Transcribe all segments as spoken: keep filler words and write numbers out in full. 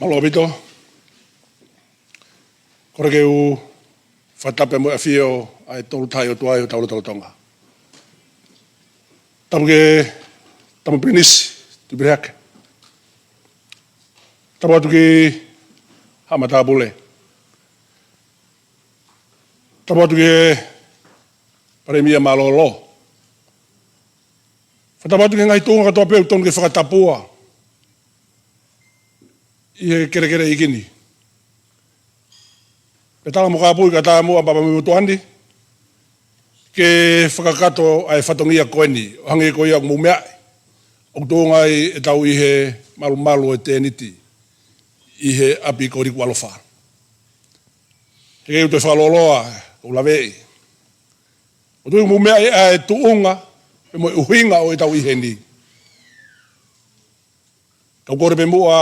Mālō ʻaupito. Kole ke u fakatapu mo e ʻafio ʻa e Tolu Tahaʻi ʻOtua ʻi hotau lotolotonga. Tapu ki he Tama Pilinisi Tuʻipileake. Tapu atu ki he Haʻa Matāpule. Tapu atu ki he Palēmia Mālōlō. Fakatapu atu ki he ngaahi tuʻunga kotoa pē ʻoku totonu ke fakatapua ʻi he kelekele ʻeiki ni. Pea tala mo kāpui ka tā muʻa papa mo tuani ke fakakakato ʻa e fatongia ko eni, ʻo hangē ko ia ʻoku mou meaʻi, ʻoku tuʻunga ai ʻetau ʻi he malumalu ʻo e tēniti ʻi he ʻapi ko Liku ʻAlofa. He ʻoku toe fakalōloa, ʻoku ou laveʻi. ʻOku tuʻunga mou meaʻi ʻa e tuʻunga pea mo e ʻuhinga ʻo ʻetau ʻi heni. Kau kole pē muʻa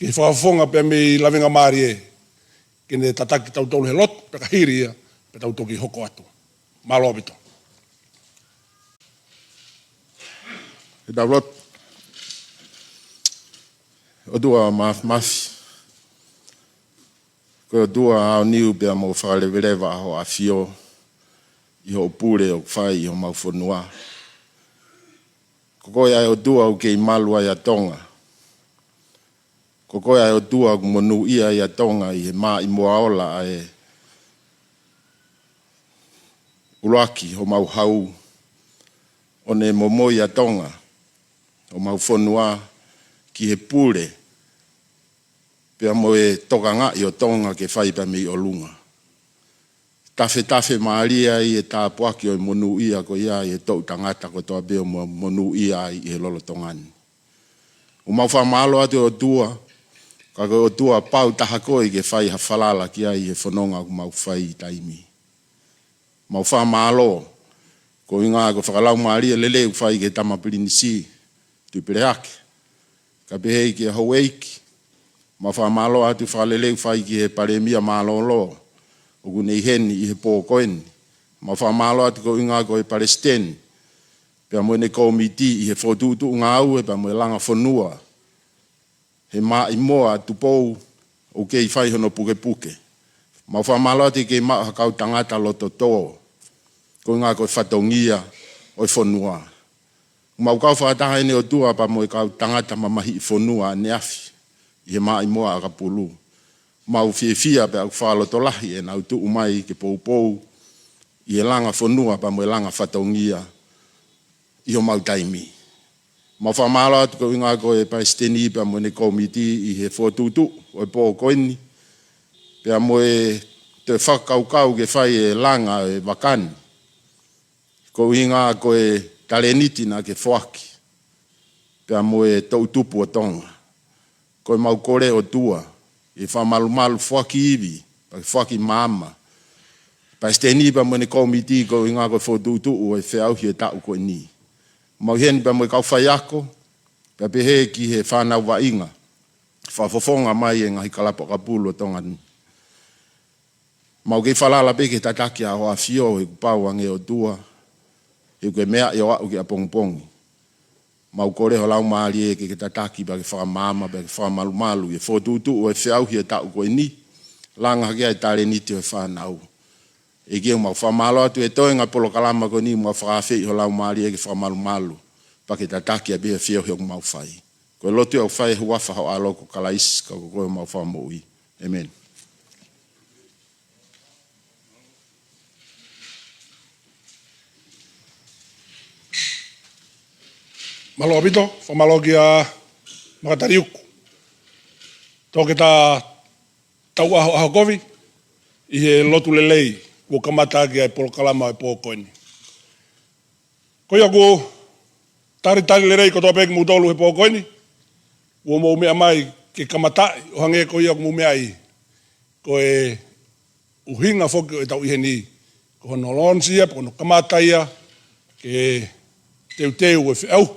ki he fakafofonga pea mei lavengamālie ke ne tataki kitautolu he lotu, pea ka hili ia, pea tau toki hoko atu. Mālō ʻaupito. Ke tau lotu. ʻOtua Māfimafi, ko e ʻOtua aoniu pea mo fakaleveleva ʻa hoʻo ʻafio ʻi hoʻo pule ʻoku fai ʻi homau fonua. Ko koe ʻa e ʻOtua ʻoku kei malu ai ʻa Tonga. Ko koe ʻa e ʻOtua ʻoku monūʻia ai ʻa Tonga ʻi he maʻimoa ola ʻa e ʻuluaki homau hau, ʻo ne momoi ʻa Tonga, homau fonua, ki he pule pea mo e tokangaʻi ʻo Tonga ke fai pea mei ʻolunga. Tafetafe mālie ai e tāpuaki ʻo e monūʻia ko ia ʻi he toʻu tangata kotoa pē ʻoku mo-, monūʻia ai ʻi he lolotonga ni. ʻOku mau fakamālō atu ʻe ʻOtua, ka ko e ʻOtua pau taha koe ke fai ha falala ki ai he fononga ʻoku mau fai ʻi taimi. Mau fakamālō, koeʻuhinga ko e fakalaumālie lelei ʻoku fai ki he Tama Pilinisi Tuʻipileake, ka pehē ki he houʻeiki. Mau fakamālō atu fakalelei ʻoku fai ki he Palēmia Mālōlō ʻoku ne ʻi heni ʻi he pō ko eni. Mau fakamālō atu koeʻuhinga ko e Palesiteni pea mo ʻene kōmiti ʻi he fokotuʻutuʻu ngāue pea mo e langa fonua he maʻimoa ʻa Tupou ʻoku kei fai hono pukepuke. Mau fakamālō atu ʻi he kei maʻu ha kau tangata loto tō, koeʻuhinga ko e fatongia ʻo e fonua. Mau kau fakataha ʻEne ʻOtua pea mo e kau tangata mamahiʻi fonua ʻaneafi ʻi he maʻimoa ʻakapulu. Mau fiefia pea ʻoku fakalotolahi ʻenau tuʻu mai ke poupou ʻi he langa fonua pea mo e langa fatongia ʻi homau taimi. Mau fakamālō atu koeʻuhinga ko e Palesiteni pea mo ʻene kōmiti ʻi he fokotuʻutuʻu ʻo e pō ko eni, pea mo e toe fakakaukau ke fai e langa e vaka ni, koeʻuhinga ko e talēniti naʻa ke foaki pea mo e toʻutupu ʻo Tonga. Ko e mau kole ʻOtua, ʻi he fakamalumalu, foaki ivi, pea ke foaki maama. Palesiteni pea mo ʻene kōmiti koeʻuhinga ko e fokotuʻutuʻu ʻo e feʻauhi ʻo e taʻu ko eni. Mau ʻi heni pea mo e kau faiako, pea pehē ki he fānau vaʻinga, fakafofonga mai e ngaahi kalapu ʻakapulu ʻo Tonga ni. Mau kei falala pē ke tataki ʻa hoʻo ʻafio, he kuo pau ange ʻOtua, he kuo ke meaʻi ʻo aʻu ki ʻapongipongi. Mau kole ho Laumālie ke ke tataki pea ke fakamaama pea ke fakamalumalu ʻi he fokotuʻutuʻu ʻo e feʻauhi ʻo e taʻu ko eni, langa hake ai e talēniti ʻo e fānau. ʻEiki, ʻoku mau fakamālō atu he toenga e polokalama ko eni, mau fakaafeʻi ho Laumālie ke fakamalumalu pea ke tataki ʻa e pehē feʻauhi ʻoku mau fai. Ko e lotu ʻoku fai ʻi he huafa ho ʻAlo ko Kalaisi, ka ko koe homau Fakamoʻui. ʻĒmeni. Mālō ʻaupito, fakamālō kia Makataliuku, Toketā Tauʻaho ʻAhokovi, ʻi he lotu lelei kuo kamata ʻaki ʻa e polokalama ʻo e pō ko eni. Ko ia ʻoku talitali lelei kotoa pē kimoutolu he pō ko eni, kuo mou meʻa mai ke kamataʻi, ʻo hangē ko ia ʻoku mou meʻa ai, ko e ʻuhinga foki ʻo ʻetau ʻi heni, ko hono lōnisi ia, pe ko hono kamata ia, ke teuteu ʻo e feʻauhi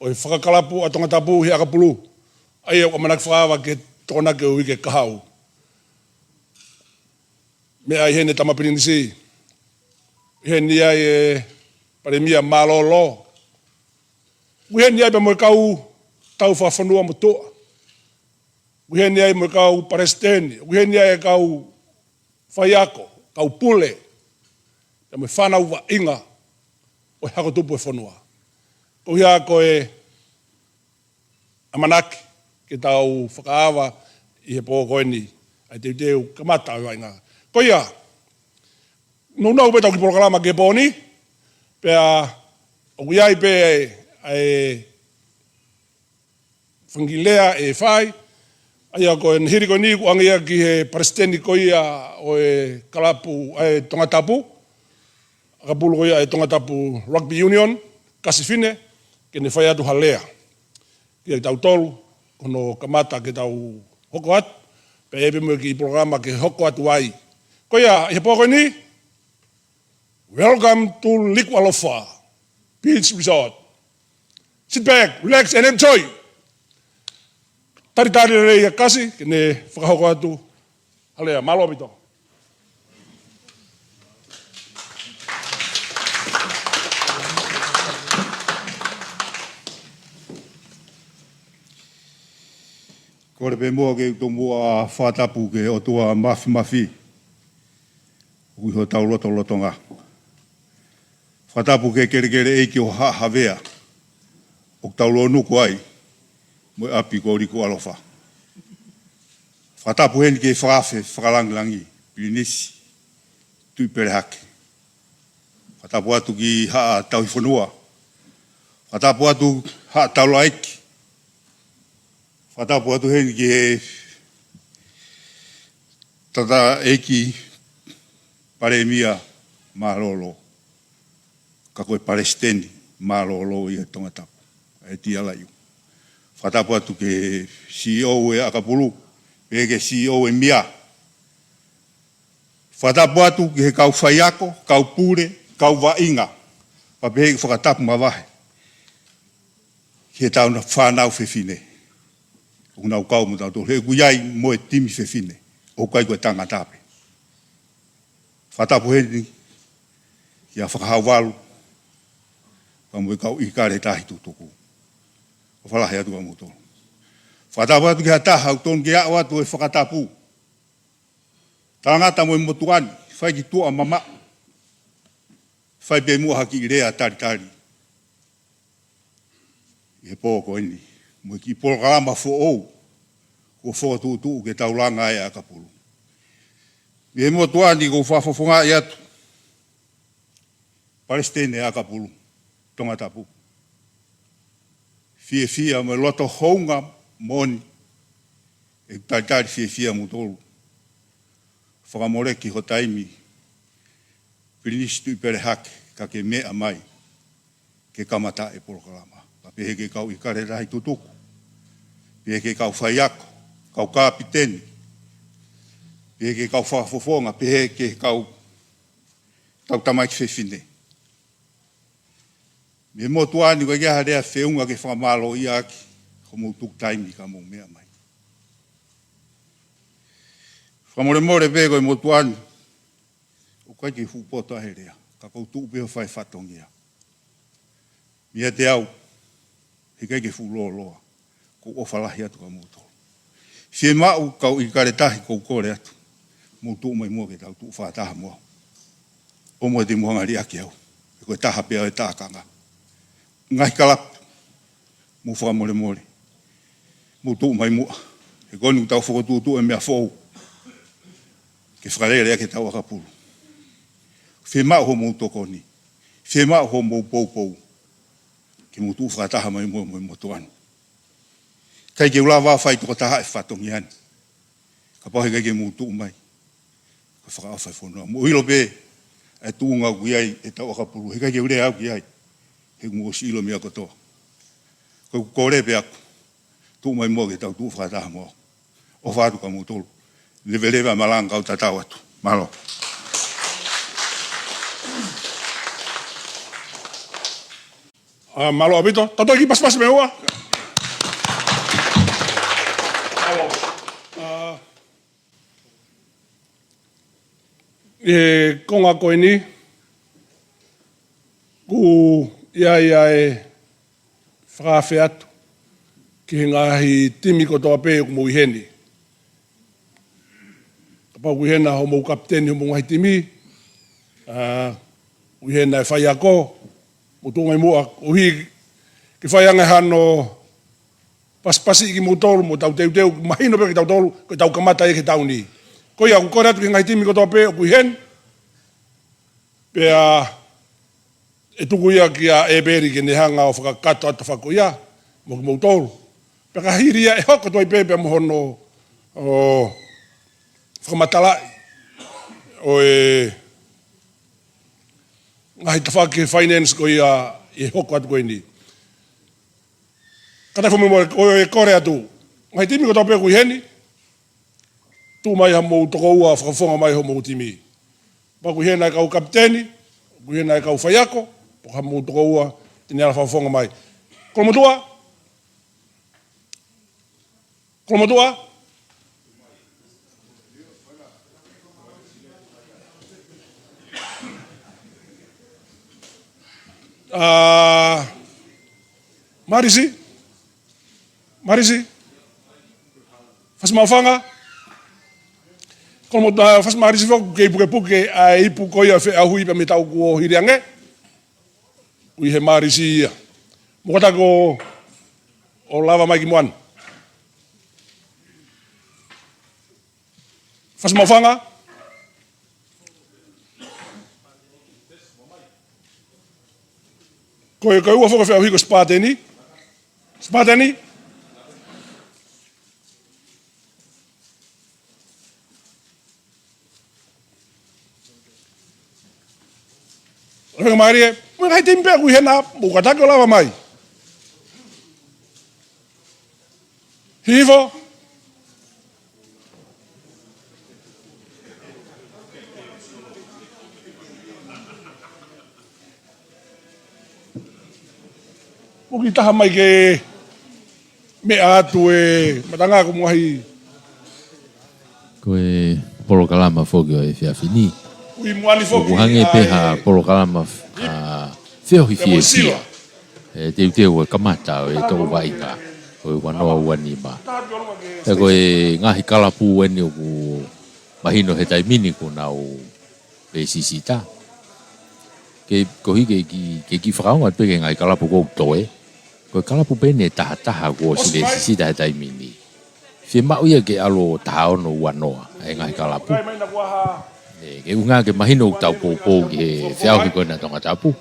ʻo e fakakalapu ʻa Tongatapu ʻi he ʻakapulu. ʻA ia ʻoku ʻamanaki fakaava ke tokonaki ʻi he uike kahaʻu. Meʻa ʻi heni e Tama Pilinisi, ʻi heni ai e Palēmia Mālōlō, ʻi heni ai pea mo e kau tau fakafonua motuʻa. ʻOku ʻi heni ai mo e kau palesiteni, ʻoku ʻi heni ai e kau faiako, kau pule, pea mo e fānau vaʻinga ʻo e hako tupu e fonua. Ko ia ko e ʻamanaki ke tau fakaava ʻi he pō ko eni ʻa e teuteu kamata ʻo e vaʻinga. Ko ia, nounou pē ʻetau kiʻi polokalama ki he pō ni, pea ʻoku ʻi ai pē ʻa e fanga kiʻi lea ʻe fai, ʻa ia ko e hili ko eni kuo ʻoange ia ki he palesiteni ko ia ʻo e kalapu ʻa e Tongatapu, ʻakapulu ko ia ʻa e Tongatapu Rugby Union, Kasi Fine, ke ne fai atu ha lea kiate kitautolu, ko hono kamata ke tau hoko atu, pea ʻi ai pē mo e kiʻi polokalama ke hoko atu ai. Ko ia, ʻi he pō ko eni, welcome to Liku ʻAlofa Beach Resort. Sit back, relax and enjoy. Talitali lelei ʻa Kasi, ke ne fakahoko atu ha lea. Mālō ʻaupito. Kole pē muʻa ke u tomuʻa fakatapu ki he ʻOtua Māfimafi ʻoku ʻi hotau lotolotonga. Fakatapu ki he kelekele ʻeiki ʻo Haʻa Havea ʻoku tau lōnuku ai mo e ʻapi ko Liku ʻAlofa. Fakatapu heni ki he fakaafe fakalangilangi, Pilinisi Tuʻipelehake. Fakatapu atu ki Haʻa Tauhi Fonua. Fakatapu atu Haʻa Taulaʻeiki. Fakatapu atu heni ki he tangataʻeiki Palēmia mālōlō, ka ko e palesiteni mālōlō ia ʻo e Tongatapu, ʻa e T R U. Fakatapu atu ki he C E O ʻo e ʻakapulu, pehē ki he C E O ʻo e mia. Fakatapu atu ki he kau faiako, kau pule, kau vaʻinga, pea pehē ki he fakatapu mavahe ki heʻetau fānau fefine ʻoku nau kau mo tautolu, he ʻoku ʻi ai mo e timi fefine, ʻoku ʻikai ko e tangata pē. Fakatapu heni kia Fakahauvalu, pea mo e kau ʻIkale Tahi tutuku. ʻOfa lahi atu kia moutolu. Fakatapu atu ki ha taha ʻoku tonu ke aʻu atu e fakatapu. Talangata mo e motuʻa ni, fai ki tuʻa mamaʻo. Fai pē muʻa ha kiʻi lea talitali ʻi he pō ko eni, mo e kiʻi polokalama foʻou kuo fokotuʻutuʻu ke tau langa ai ʻa e ʻakapulu. Mei he motuʻa ni ʻoku ou fakafofongaʻi atu, palesiteni ʻakapulu Tongatapu. Fiefia mo e loto hounga moʻoni, ʻeku talitali fiefia moutolu. Fakamoleki ho taimi, Pilinisi Tuʻipelehake, ka ke meʻa mai ke kamata e polokalama. Pea pehē ki he kau ʻIkale Tahi tutuku, pehē ki he kau faiako, kau kapiteni, pehē ki he kau fakafofonga, pehē ki he kau tau tamaiki fefine. Mei he motuʻa ni ʻoku ʻikai ha lea feʻunga ke fakamālōʻia ʻaki hoʻomou tuku taimi ka mou meʻa mai. Fakamolemole pē ko e motuʻa ni, ʻoku ʻikai ke u fuʻu poto ʻa e lea, ka ʻoku ou tuʻu pē ʻo fai fatongia. Meiate au, he ʻikai ke fuʻu lōloa, ʻoku ou ʻofa lahi atu kia moutolu. Fiemaʻu kau ʻIkale Tahi, ʻoku ou kole atu, mou tuʻu mai muʻa ke tau tuʻu fakataha mo au. ʻOua te mou hanga ʻo liʻaki au, he ko e taha pē au ʻo e tākanga. Ngaahi kalapu, mou fakamolemole, mou tuʻu mai muʻa. He ko eni ʻoku tau fokotuʻutuʻu e meʻa foʻou ke fakalele ʻaki ʻetau ʻakapulu. Fiemaʻu hoʻomou tokoni, fiemaʻu hoʻomou poupou ke mou tuʻu fakataha mai mo, mo e motuʻa ni. ʻIkai ke u lava ʻo fai toko taha e fatongia ni kapau he ʻikai ke mou tuʻu mai, ko e fakaʻofa e fonua. Mou ʻilo pē ʻa e tuʻunga ʻoku ʻi ai ʻetau ʻakapulu, he ʻikai ke u lea au ki ai, he ʻoku mou ʻosi ʻilo meʻa kotoa. Ko ʻeku kole pē ʻaku, tuʻu mai muʻa ke tau tuʻu fakataha mo au. ʻOfa atu kia moutolu. Leveleva malanga kau tatau atu. Mālō. ʻA, mālō ʻaupito. Tau toki pasipasi mei ua. ʻA, ʻi he konga ko eni, ʻoku ʻi ai ʻa e fakaafe atu ki he ngaahi timi kotoa pē ʻoku mou ʻi heni. Pau ʻoku ʻi hena hoʻomou kapiteni hoʻomou ngaahi timi, ʻa, ʻoku ʻi hena e faiako, mou tuʻu mai muʻa, ʻuhi ke fai ange hano pasipasi kimoutolu, mo tau teuteu, mahino pē kitautolu, ko ʻetau kamata ia ki he taʻu ni. Ko ia, ʻoku kole atu ki he ngaahi timi kotoa pē ʻoku ʻi heni, pea ʻe tuku ia kia ʻEpeli ke ne hanga ʻo fakakakato atu fakaʻuhi ia, mo kimoutolu. Pea ka hili ia ʻe hoko atu ai pē, pea mo hono, ʻo, fakamatalaʻi ʻo e ngaahi tafaʻaki finance ko ia ʻe hoko atu ko eni. Ka tau fakamolemole, ʻoku ou kole atu. Ngaahi timi kotoa pē ʻoku ʻi heni, tuʻu mai haʻamou tokoua fakafofonga mai hoʻomou timi. Pea ʻoku ʻi hena e kau kapiteni, ʻoku ʻi hena e kau faiako, pea ko haʻamou tokoua te ne ala fakafofonga mai. Kolomotuʻa? Kolomotuʻa? ʻA, Malisi? Malisi? Fasi Maʻufanga? Kolomotuʻa, ʻa, Fasi Malisi foki, kei pukepuke ʻa e ipu ko ia feʻauhi pea mei he taʻu kuo hili ange. ʻUhi he Malisi ia. Mou kātaki ʻo lava mai ki muʻa ni. Fasi Maʻufanga. Ko e, ko e ua foki feʻauhi ko Sipateni. Sipateni. Lavengamālie, mo e ngaahi timi pē ʻoku ʻi hena, mou kātaki ʻo lava mai. Hihifo. Mou kiʻi taha mai ke meʻa atu e matanga ko muʻa ai. Ko e polokalama foki ʻo e efiafi ni. Ui muani foki. ʻOku hangē pē ha polokalama f-, ʻa, feohi fiefia. E teuteu e kamata ʻo e toko vaʻinga ʻo e ua noa ua nima. Pea ko e ngaahi kalapu eni ʻoku mahino he taimi ni kuo nau lēsisita. Ke, koeʻuhi ke kiʻi, ke kiʻi fakaongo atu pē ki he ngaahi kalapu ʻoku toe. Ko e kalapu pē eni ʻe taha taha kuo ʻosi lēsisita he taimi ni. Fiemaʻu ia ke ʻalu ʻo taha ono ua noa e ngaahi kalapu. ʻE, ke ʻuhinga ke mahino ʻoku tau poupou ki he feʻauhi ko ena ʻa Tongatapu.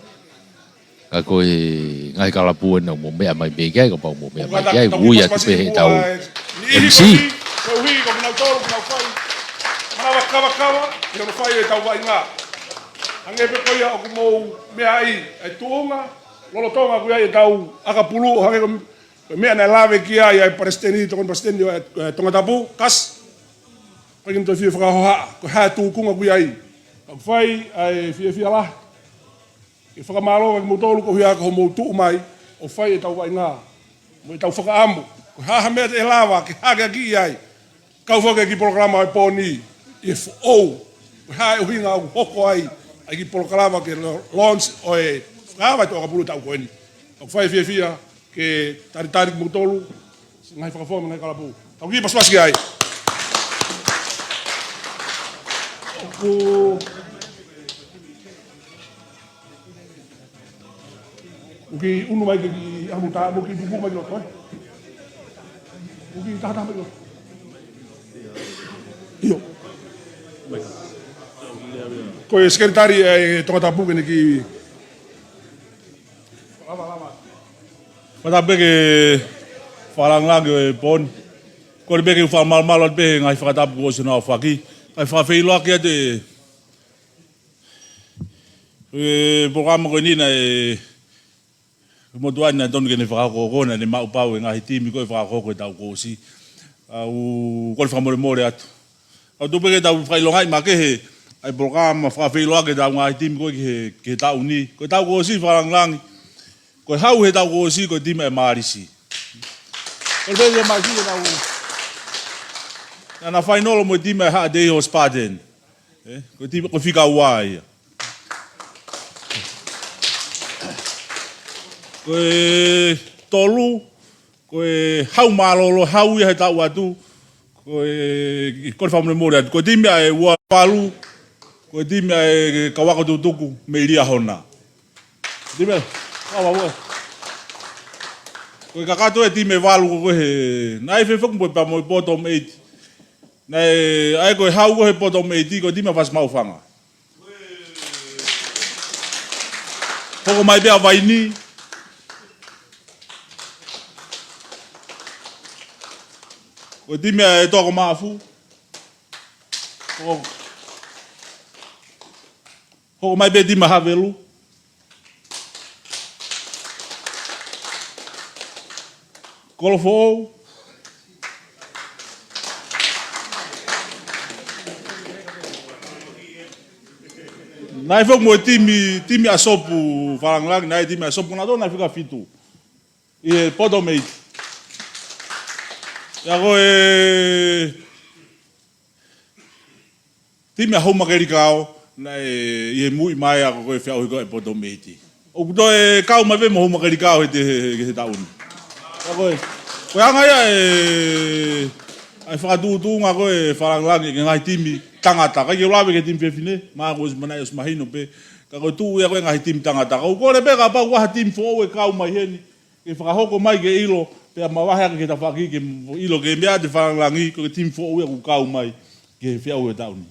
Ka ko e ngaahi kalapu ena ʻoku mou meʻa mai pē ki ai, kapau ʻoku mou meʻa mai ki ai, ui atu pē heʻetau M C. Koeʻuhi ko kinautolu, kinautolu fai manava kavakava ʻi hono fai ʻetau vaʻinga. Hangē pē ko ia ʻoku mou meʻa ai, e tuʻunga lolotonga ʻoku ʻi ai ʻetau ʻakapulu, hangē ko e meʻa naʻe lave ki ai ʻa e palesiteni, tokoni palesiteni ʻo e, e Tongatapu, Kasi. ʻOku ʻikai ke ne toe fie fakahohaʻa, ko e hā e tūkunga ʻoku ʻi ai. Ka ʻoku fai ʻa e fiefia lahi ke fakamālō kimoutolu koeʻuhi ko hoʻomou tuʻu mai ʻo fai ʻetau vaʻinga mo ʻetau fakaʻamu. Ko e hā ha meʻa te ne lava ke hakeakiʻi ai, kau foki ki he polokalama ʻo e pō ni, ʻi he foʻou. Ko e hā e ʻuhinga ʻoku hoko ai ʻa e kiʻi polokalama ke lo-, launch ʻo e fakaava ʻetau ʻakapulu taʻu ko eni. ʻOku fai e fiefia ke talitali kimoutolu, siʻi ngaahi fakafofonga mo e ngaahi kalapu. Tau kiʻi pasipasi ki ai. ʻOku ʻOku kiʻi unu mai ke kiʻi ʻamu tā, ʻoku kiʻi pupu mai ki loto, ē? ʻOku kiʻi taha taha mai ki loto. ʻIo. Ko e sekelitali ʻa e Tongatapu ke ne kiʻi. Fakatapu pē ki he fakalāngilangi ʻo e pō ni. Kole pē ke u fakamalumalu atu pē he ngaahi fakatapu kuo ʻosi hono aofaki. Kae fakafeʻiloaki atu e E, polokalama ko eni naʻe, motuʻa ni naʻe tonu ke ne fakahoko, ko ena naʻe maʻu pau e ngaahi timi ko ē fakahokohoko he taʻu kuo ʻosi. ʻOku ou kole fakamolemole atu. ʻOku ou tui pē ke tau fakaʻilongaʻi makehe ʻa e polokalama fakafeʻiloaki ʻetau ngaahi timi ko ē ki he, ki he taʻu ni. Ko e taʻu kuo ʻosi fakalāngilangi. Ko e hau he taʻu kuo ʻosi ko e timi ʻa e Malisi. Kole pē ke Malisi ke tau. Naʻa na fainolo mo e timi ʻa e Haʻateiho Spartan. Ē, ko e timi, ko e fika ua ia. Ko e tolu, ko e hau mālōlō, hau ia he taʻu atu, Ko e, ko e fakamolemole atu. Ko e timi ʻa e ua valu, ko e timi ʻa e kau ako tutuku mei Liahona. Timi ʻa e, ua valu. Ko e kakato e timi ʻe valu ko ē he, naʻe ʻi ai e fefoki mo e pea mo e bottom eight. Naʻe, ʻa ia ko e hau ko ē he bottom eight, ko e timi ʻa Fasi Maʻufanga. Hoko mai pē ʻa Vaini. Ko e timi ʻa e Toa ko Maʻafu. Hoko, hoko mai pē timi ʻa Havelu. Kolofoʻou. Naʻe foki mo e timi, timi ʻa Sopu Falangilangi, naʻe timi ʻa Sopu naʻe tō, naʻe fika fitu. ʻI he bottom eight. Pea ko e timi ʻa Houmakelikao, naʻe ʻi he muimui ʻa ko ē feʻauhi ko ē bottom eight. ʻOku toe kau mai pē mo Houmakelikao he, he, he, he taʻu ni. Pea ko e, ko e anga ia e, ʻa e fakatuʻutuʻunga ko ē Falangilangi ki he ngaahi timi tangata. ʻIkai ke u lave ki he timi fefine, ma ko ʻosi ma naʻe ʻosi mahino pē. Ka ko e tuʻu ia ko ē ngaahi timi tangata. Ka ʻoku kole pē kapau ʻoku ʻi ai ha timi foʻou ʻe kau mai heni. Ke fakahoko mai ke ʻilo, pea mavahe ake ki he tafaʻaki ke ʻilo ki he meʻa ʻa e Falangilangi, ko e timi foʻou ia ʻoku kau mai ki he feʻauhi ʻo e taʻu ni.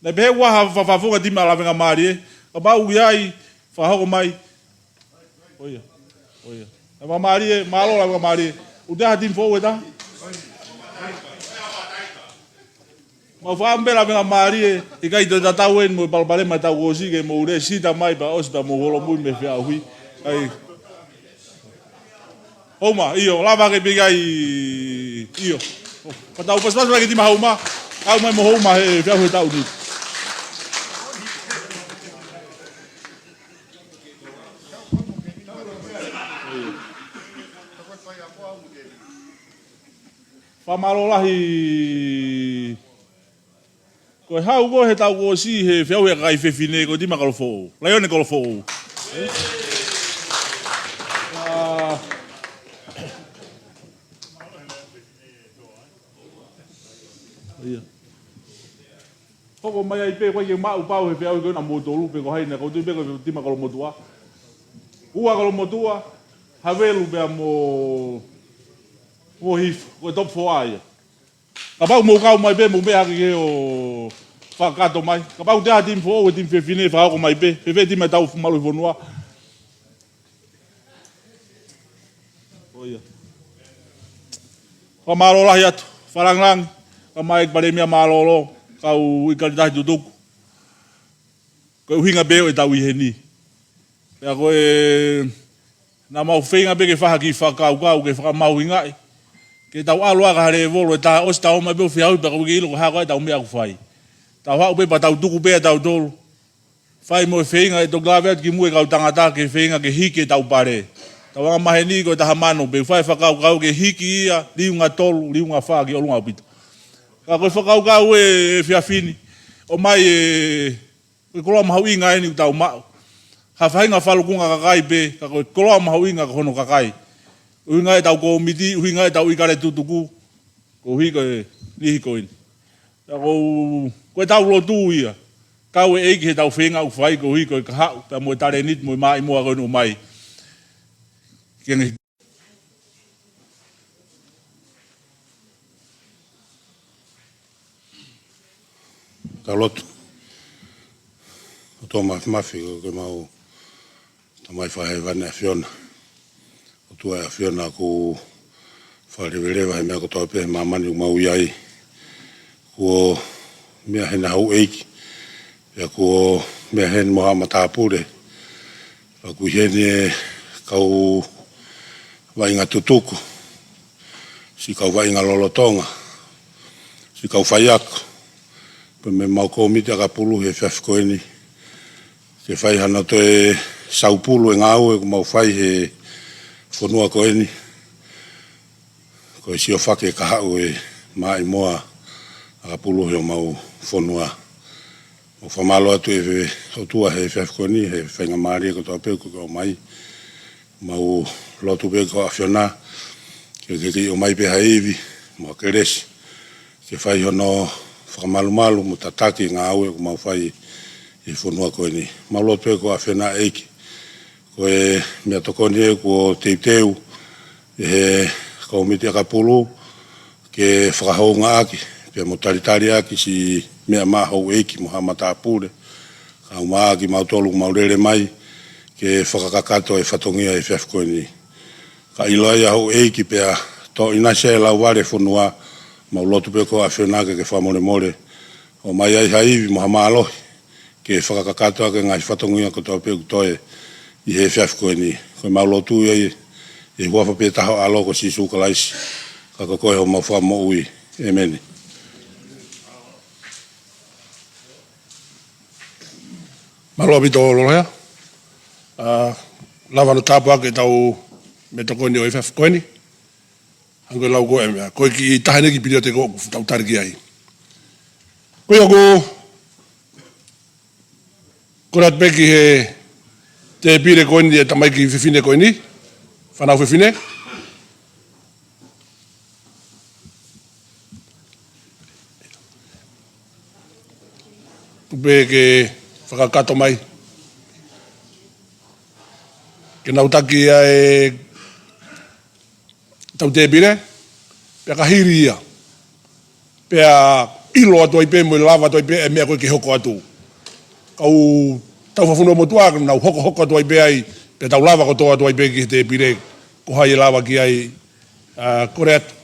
Naʻe pehē ʻoku ʻi ai ha fa-, fa-, faʻahinga timi ʻa Lavengamālie, kapau ʻoku ʻi ai, fakahoko mai. ʻOia, ʻoia. Lavengamālie, mālō Lavengamālie. ʻOku toe ʻi ai ha timi foʻou ʻe taha? Mau fakaʻamu pē Lavengamālie, ʻikai toe tatau eni mo e palopalema ʻetau ʻosi ke mou lēsisita mai pea ʻosi pea mou holomui mei he feʻauhi. ʻAi. Houma, ʻio, lava ke pika ai, ʻio. Ka tau pasipasi mai ki he timi ʻa Houma, kau mai mo Houma he feʻauhi he taʻu ni. Fakamālō lahi. Ko e hau ko ē he taʻu kuo ʻosi he feʻauhi ʻa e kakai fefine ko e timi ʻa Kolofoʻou. Laione Kolofoʻou. ʻA, ʻio. Hoko mai ai pē, ʻoku ʻikai ke maʻu pau he feʻauhi ko ena mo tolu pe ko hai, naʻe ʻoatu pē ko e timi ʻa Kolomotuʻa. Ua Kolomotuʻa, Havelu pea mo, mo Hifo, ko e top four ia. Kapau mou kau mai pē, mou meʻa hake ke ʻo fakakato mai. Kapau ʻoku toe ʻi ai ha timi foʻou, e timi fefine, fakahoko mai pē. Fēfē timi ʻa e tau malu fonua. ʻOia. Fakamālō lahi atu. Falangilangi. Kae ʻumaʻā e Palēmia mālōlō. Kau ʻIkale Tahi tutuku. Ko e ʻuhinga pē ʻo ʻetau ʻi heni. Pea ko e, naʻa mau feinga pē ke fai ha kiʻi fakakaukau ke fakamahuʻingaʻi. Ke tau ʻalu ʻaki ha lēvolo ʻe taha, ʻosi tau ō mai pē ʻo feʻauhi pea ʻoku ʻikai ke ʻilo ko e hā koā ʻetau meʻa ʻoku fai. Tau haʻu pē pea tau tuku pē ʻa tautolu. Fai mo e feinga ʻe toki lave atu ki mui e kau tangata ke feinga ke hiki ʻetau pale. Tau anga maheni ko e taha mano pē, fai fakakaukau ke hiki ia, liunga tolu, liunga fā ki ʻolunga ʻaupito. Ka ko e fakakaukau ʻe, ʻe efiafi ni, ʻomai e, ko e koloa mahuʻinga eni ʻoku tau maʻu. Ha faʻahinga falukunga kakai pē, ka ko e koloa mahuʻinga ko hono kakai. ʻUhinga ʻetau kōmiti, ʻuhinga ʻetau ʻIkale tutuku, koeʻuhi ko e niʻihi ko eni. Pea ko, ko ʻetau lotu ia. Kau e ʻEiki heʻetau feinga ʻoku fai koeʻuhi ko e kahaʻu, pea mo e talēniti mo e maʻimoa ko eni ʻomai. Ke nge- Tau lotu. ʻOtua Māfimafi, ko e mau Tamai fakahēvani ʻa e ʻAfiona. ʻOtua ʻa e ʻAfiona, ʻoku fakaleveleva he meʻa kotoa pē he māmani ʻoku mau ʻi ai. Kuo meʻa heni ha houʻeiki, pea kuo meʻa heni mo ha matāpule. Pea ʻoku ʻi heni e kau vaʻinga tutuku, siʻi kau vaʻinga lolotonga, siʻi kau faiako, pea mo e mau kōmiti ʻakapulu he efiafi ko eni. Ke fai hano toe saupulu e ngāue ʻoku mau fai he fonua ko eni. Ko e siofaki e kahaʻu e maʻimoa ʻakapulu he ʻemau fonua. Mau fakamālō atu ʻe he ʻOtua he efiafi ko eni, he faingamālie kotoa pē ʻoku ke ʻomai. Mau lotu pē ki he ʻAfiona, ke ke ʻomai pē ha ivi mo e kelesi ke fai hono fakamalumalu mo tataki e ngāue ʻoku mau fai ʻi he fonua ko eni. Mau lotu pē ki he ʻAfiona ʻEiki, ko e meʻatokoni ē kuo teuteu ʻe he kōmiti ʻakapulu ke fakahoungaʻaki pea mo talitaliʻaki siʻi meʻa maʻa houʻeiki mo haʻa matāpule, kae ʻumaʻā kimautolu ʻoku mau lele mai ke fakakakato e fatongia ʻi he efiafi ko eni. Ka ʻiloa ia houʻeiki pea toʻo ʻinasi e lauvale e fonua, mau lotu pē ki he ʻAfiona ke ke fakamolemole, ʻomai ai ha ivi mo ha mālohi ke fakakakato ʻaki e ngaahi fatongia kotoa pē ʻoku toe ʻi he efiafi ko eni. Ko ʻemau lotu ia ʻi he huafa pē taha ʻo e ʻAlo ko Sīsū Kalaisi, ka ko koe homau Fakamoʻui. ʻĒmeni. Mālō ʻaupito Lolohe. ʻA, lava hono tāpuaki ʻetau meʻatokoni ʻo e efiafi ko eni. Hangē ko e lau ko ē meʻa, ko e kiʻi taha eni e kiʻi piliote ʻoku tau tali ki ai. Ko ia ʻoku kole atu pē ki he tēpile ko eni e tamaiki fefine ko eni, fānau fefine. Tuku pē ke fakakakato mai ke nau taki ʻa e tau tēpile, pea ka hili ia, pea ʻilo atu ai pē mo e lava atu ai pē e meʻa ko ē ke hoko atu. Kau tau fakafonua motuʻa, nau hokohoko atu ai pē ai, pea tau lava kotoa atu ai pē ki he tēpile, ko hai ʻe lava ki ai, ʻa, kole atu.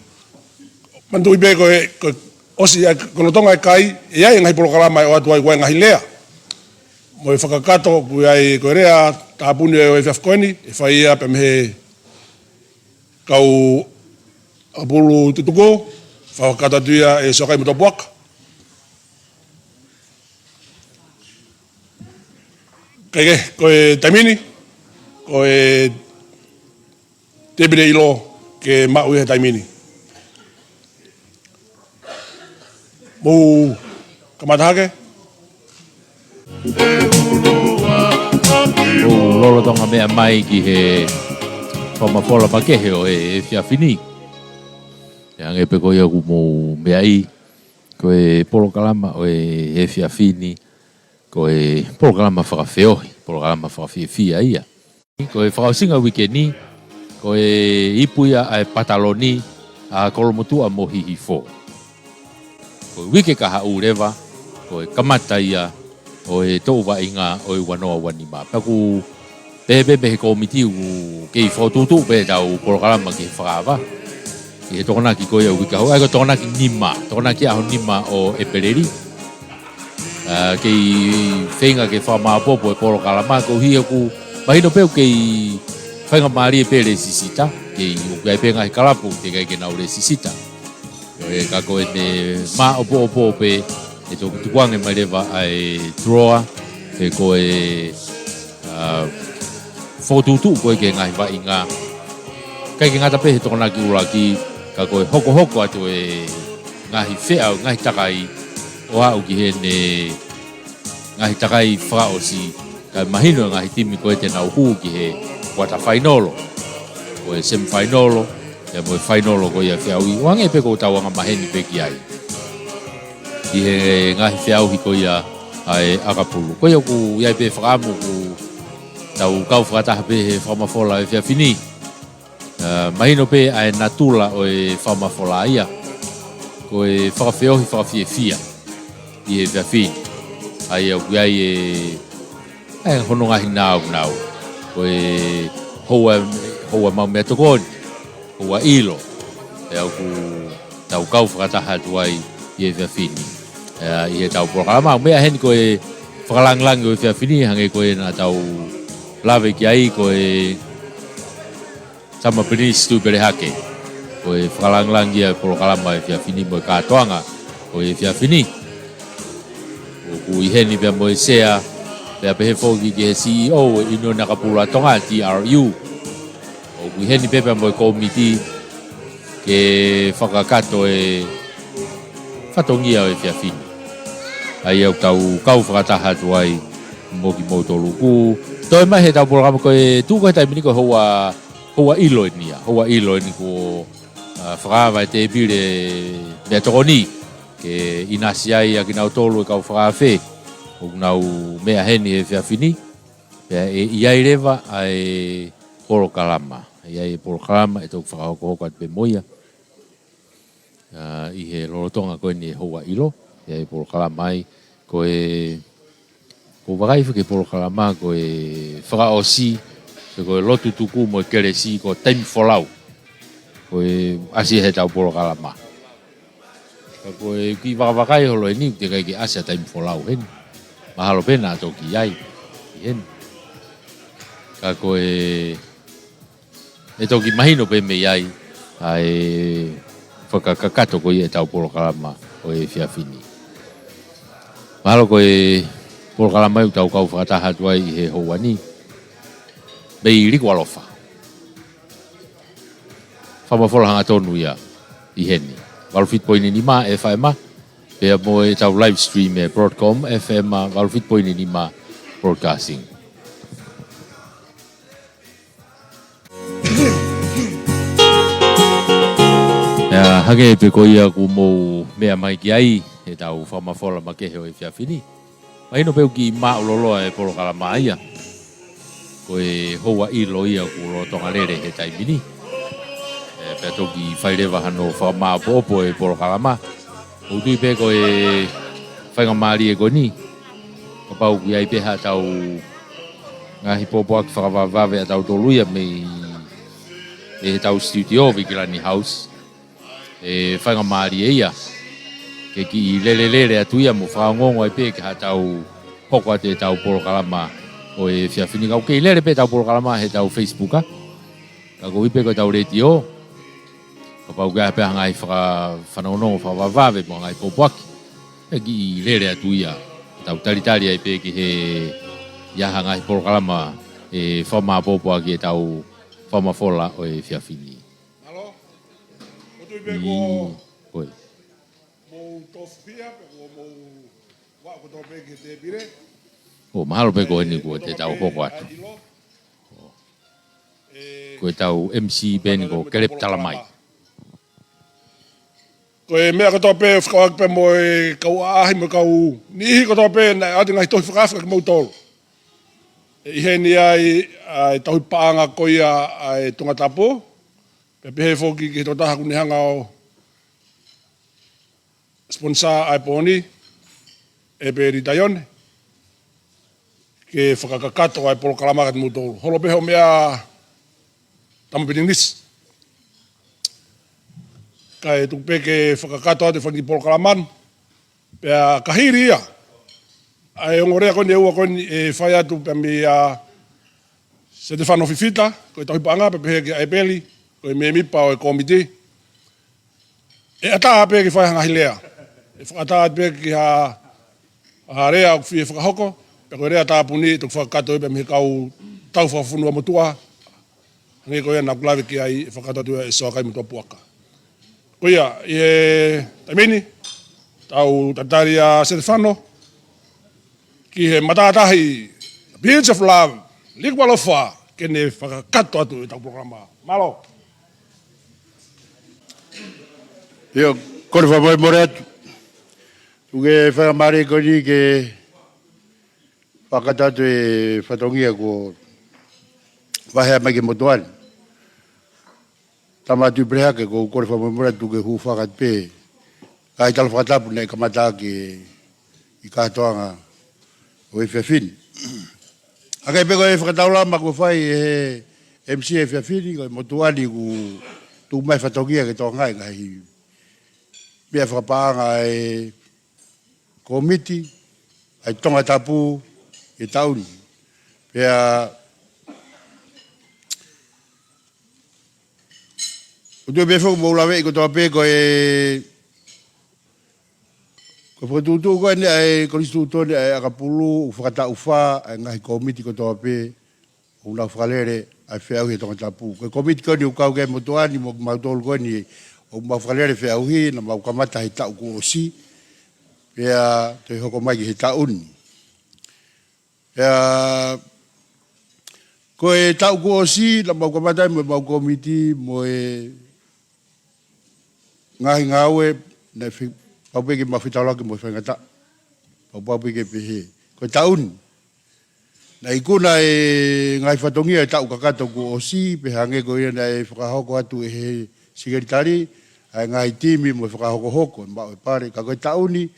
Manatuʻi pē ko e, ko e ʻosi ai, ko lolotonga e kai, ʻe ʻi ai e ngaahi polokalama ʻe ʻoatu ai ʻa e ngaahi lea mo e fakakakato, ʻoku ʻi ai ko e lea tāpuni ʻo e efiafi ko eni, ʻe fai ia pea mei he kau ʻakapulu tutuku, fakakakato atu ia ʻe Siokai Motuʻapuaka. Kae kehe, ko e taimi ni, ko e tēpile ʻilo ke maʻu ia he taimi ni. Mou kamata hake. ʻOku lolotonga meʻa mai ki he fakamafola makehe ʻo e efiafi ni. ʻE hangē pē ko ia ʻoku mou meaʻi, ko e polokalama ʻo e efiafi ni, ko e polokalama fakafeohi, polokalama fakafiefia ia. Ko e fakaʻosinga uike ni, ko e ipu ia ʻa e pataloni ʻa Kolomotuʻa mo Hihifo. Ko e uike kahaʻu leva, ko e kamata ia ʻo e toʻu vaʻinga ʻo e ua noa ua nima. Pea ʻoku pehē pē mei he kōmiti ʻoku kei fokotuʻutuʻu pē ʻetau polokalama ki he fakaava, ki he Tokonaki ko ia uike kahaʻu, ʻa ia ko e Tokonaki nima, Tokonaki ʻaho nima ʻo ʻEpeleli. ʻA, kei feinga ke fakamāʻopoʻopo e polokalama, koeʻuhi ʻoku mahino pē ʻoku kei faingamālie pē lēsisita, kei ʻoku ʻi ai pē ngaahi kalapu teʻeki ai ke nau lēsisita. Ko e ka ko e meʻa māʻopoʻopo pē, ʻe toki tukuange mai leva ʻa e draw, pe ko e, ʻa, fokotuʻutuʻu ko ē ki he ngaahi vaʻinga. ʻIkai ke ngata pē he Tokonaki ʻuluaki, ka ko e hokohoko atu e ngaahi feʻau, ngaahi takai, ʻo aʻu ki heʻene ngaahi takai fakaʻosi, kae mahino e ngaahi timi ko ē te nau hū ki he kuata fainolo, ko e semi fainolo, pea mo e fainolo ko ia feʻauhi. ʻO hangē pē ko ʻetau angamaheni pē ki ai ʻi he ngaahi feʻauhi ko ia ʻa e ʻakapulu. Ko ia ʻoku ʻi ai pē fakaʻamu ʻoku tau kau fakataha pē he fakamafola ʻo e efiafi ni. ʻA, mahino pē ʻa e natula ʻo e fakamafola ia, ko e fakafeohi fakafiefia ʻi he efiafi ni. ʻA ia ʻoku ʻi ai e, ʻa e hono ngaahi nāunau. Ko e houa, houa maʻu meʻatokoni, houa ʻilo. Pea ʻoku tau kau fakataha atu ai ʻi he efiafi ni. ʻA, ʻi heʻetau polokalama, meʻa heni ko e fakalāngilangi ʻo e efiafi ni, hangē ko ē naʻa tau lave ki ai, ko e Tama Pilinisi Tuʻipelehake. Ko e fakalāngilangi ia e polokalama ʻo e efiafi ni mo e kātoanga ʻo e efiafi ni. ʻOku ʻi heni pea mo e sea, pea pehē foki ki he C E O ʻo e ʻIunioni ʻAkapulu ʻa Tonga, T R U. ʻOku ʻi heni pē pea mo e kōmiti ke fakakakato e fatongia ʻo e efiafi ni. ʻA ia ʻoku tau kau fakataha atu ai Mo kimoutolu ʻoku toe mai he ʻetau polokalama ko e tuʻu ko e taimi ni ko e houa, houa ʻilo eni ia. Houa ʻilo eni kuo, ā, fakaava e tēpile meʻatokoni ke ʻinasi ai ʻa kinautolu e kau fakaafe ʻoku nau meʻa heni he efiafi ni. Pea ʻe ʻi ai leva ʻa e polokalama. ʻE ʻi ai e polokalama ʻe toki fakahokohoko atu pē mo ia. Ā, ʻi he lolotonga ko eni e houa ʻilo, ʻe ʻi ai e polokalama ai, ko e, ko e vakai foki e polokalama, ko e fakaʻosi, pe ko e lotu tuku mo e kelesi, ko e taimi folau. Ko e ʻasi he ʻetau polokalama. Ka ko e kiʻi vakavakai holo eni, teʻeki ai ke ʻasi ʻa e taimi folau heni. Mahalo pē naʻa toki ʻi ai, ʻi heni. Ka ko e ʻe toki mahino pē mei ai ʻa e fakakakato ko ia ʻetau polokalama ʻo e efiafi ni. Mahalo ko e polokalama ʻoku tau kau fakataha atu ai ʻi he houa ni, mei Likualofa. Fakamafola hangatonu ia ʻi heni. Valu fitu poini nima FM, pea mo ʻetau live stream ʻi he Broadcom FM valu fitu poini nima Broadcasting. ʻIo, hangē pē ko ia kuo mou meʻa mai ki ai, ʻetau fakamafola makehe ʻo e efiafi ni. Mahino pē ʻoku kiʻi māʻuloloa e polokalama ia. Ko e houa ʻilo ia kuo lolotonga lele he taimi ni. ʻE, pea toki fai leva hano fakamāʻopoʻopo e polokalama. ʻOku ou tui pē ko e faingamālie ko eni, kapau ʻoku ʻi ai pē haʻatau ngaahi pōpoaki fakavavevave ʻatautolu ia mei he ʻetau studio Vikilani House, ʻe faingamālie ia ke kiʻi lelelele atu ia mo fakaongoongo ai pē ki haʻatau hoko atu ʻetau polokalama ʻo e efiafi ni. Ka ʻoku kei lele pē ʻetau polokalama he ʻetau Facebook, ā. Ka ʻoku ʻi ai pē ko ʻetau letiō, kapau ʻoku ʻi ai pē ha ngaahi fakafanongonongo fakavavevave mo ha ngaahi pōpoaki, ʻe kiʻi lele atu ia. Tau talitali ai pē ki he ʻi ai ha ngaahi polokalama ʻe fakamāʻopoʻopo ʻaki ʻetau fakamafola ʻo e efiafi ni. Mālō. ʻOku ou tui pē ko ʻIo, ʻoi. Mou tofia, pea kuo mou vaʻu kotoa pē ki he tēpile. ʻO, mahalo pē ko eni kuo te tau hoko atu. Ko ʻetau MC pē eni ko Kelep Talamai. Ko e meʻa kotoa pē fekauʻaki pē mo e kau ʻaʻahi mo e kau niʻihi kotoa pē naʻe ʻoatu e ngaahi tohi fakaafe kia kimoutolu. ʻE ʻi heni ai ʻa e tauhi paʻanga ko ia ʻa e Tongatapu. Pea pehē foki ki he tokotaha ʻoku ne hanga ʻo sponsor ʻa e pō ni, ʻEpeli Taione, ke fakakakato ʻa e polokalama kia kimoutolu. Holo pē hoʻo meʻa, tama Pilinisi. Kae tuku pē ke fakakakato atu e fanga kiʻi polokalama ni. Pea ka hili ia, ʻa e ongo lea ko eni ʻe ua ko eni ʻe fai atu pē meia Setefano Fifita, ko e tauhi paʻanga, pea pehē kia ʻEpeli, ko e mēmipa ʻo e kōmiti. ʻE ʻatā pē ke fai ha ngaahi lea. ʻE fakaʻatā pē ki ha, ha lea ʻoku fie fakahoko, pea ko e lea tāpuni, ʻe toki fakakakato pē mei he kau tau fakafonua motuʻa, hangē ko ia naʻa ku lave ki ai, ʻe fakakakato atu ʻe Soakai Motuʻa Puaka. Ko ia, ʻi he taimi ni, tau talitali ʻa Setefano ki he matātahi, Beach of Love, Likualofa, ke ne fakakakato atu ʻetau polokalama. Mālō. ʻIo, kole fakamolemole atu. Tuku ke faingamālie ko eni ke fakakakato atu e fatongia kuo vaheʻi mai ki he motuʻa ni. Tama Tuʻipelehake, ʻoku ou kole fakamolemole atu ke u hūfanga atu pē. Ka ʻi he tala fakatapu naʻe kamata ʻaki ʻi he kātoanga ʻo e efiafi ni. ʻA ia pē ko e fakataulama kuo fai ʻe he MC ʻo e efiafi ni, ko e motuʻa ni kuo tuku mai fatongia ke tokangaʻi e ngaahi meʻa fakapaʻanga ʻa e kōmiti ʻa e Tongatapu he taʻu ni. Pea ʻoku ou tui pē foki mou laveʻi kotoa pē ko e, ko e fokotuʻutuʻu ko eni ʻa e Konisitūtone ʻa e ʻakapulu, ʻoku fakataʻu fā ʻa e ngaahi kōmiti kotoa pē ʻoku nau fakalele ʻa e feʻauhi ʻa e Tongatapu. Ko e kōmiti ko eni ʻoku kau ki ai e motuʻa ni mo kimautolu ko eni ʻoku mau fakalele feʻauhi, naʻa mau kamata he taʻu kuo ʻosi, pea toe hoko mai ki he taʻu ni. Pea ko e taʻu kuo ʻosi, naʻa mau kamata ai mo ʻemau kōmiti mo e ngaahi ngāue, naʻe fepau pē ke mau fetaulaki mo e faingataʻa. Pau pē ke pehē. Ko e taʻu ni, naʻe ikuna e ngaahi fatongia e taʻu kakato kuo ʻosi, pea hangē ko ia naʻe fakahoko atu ʻe he sekelitali ʻa e ngaahi timi mo e fakahokohoko, maʻu e pale. Ka ko e taʻu ni,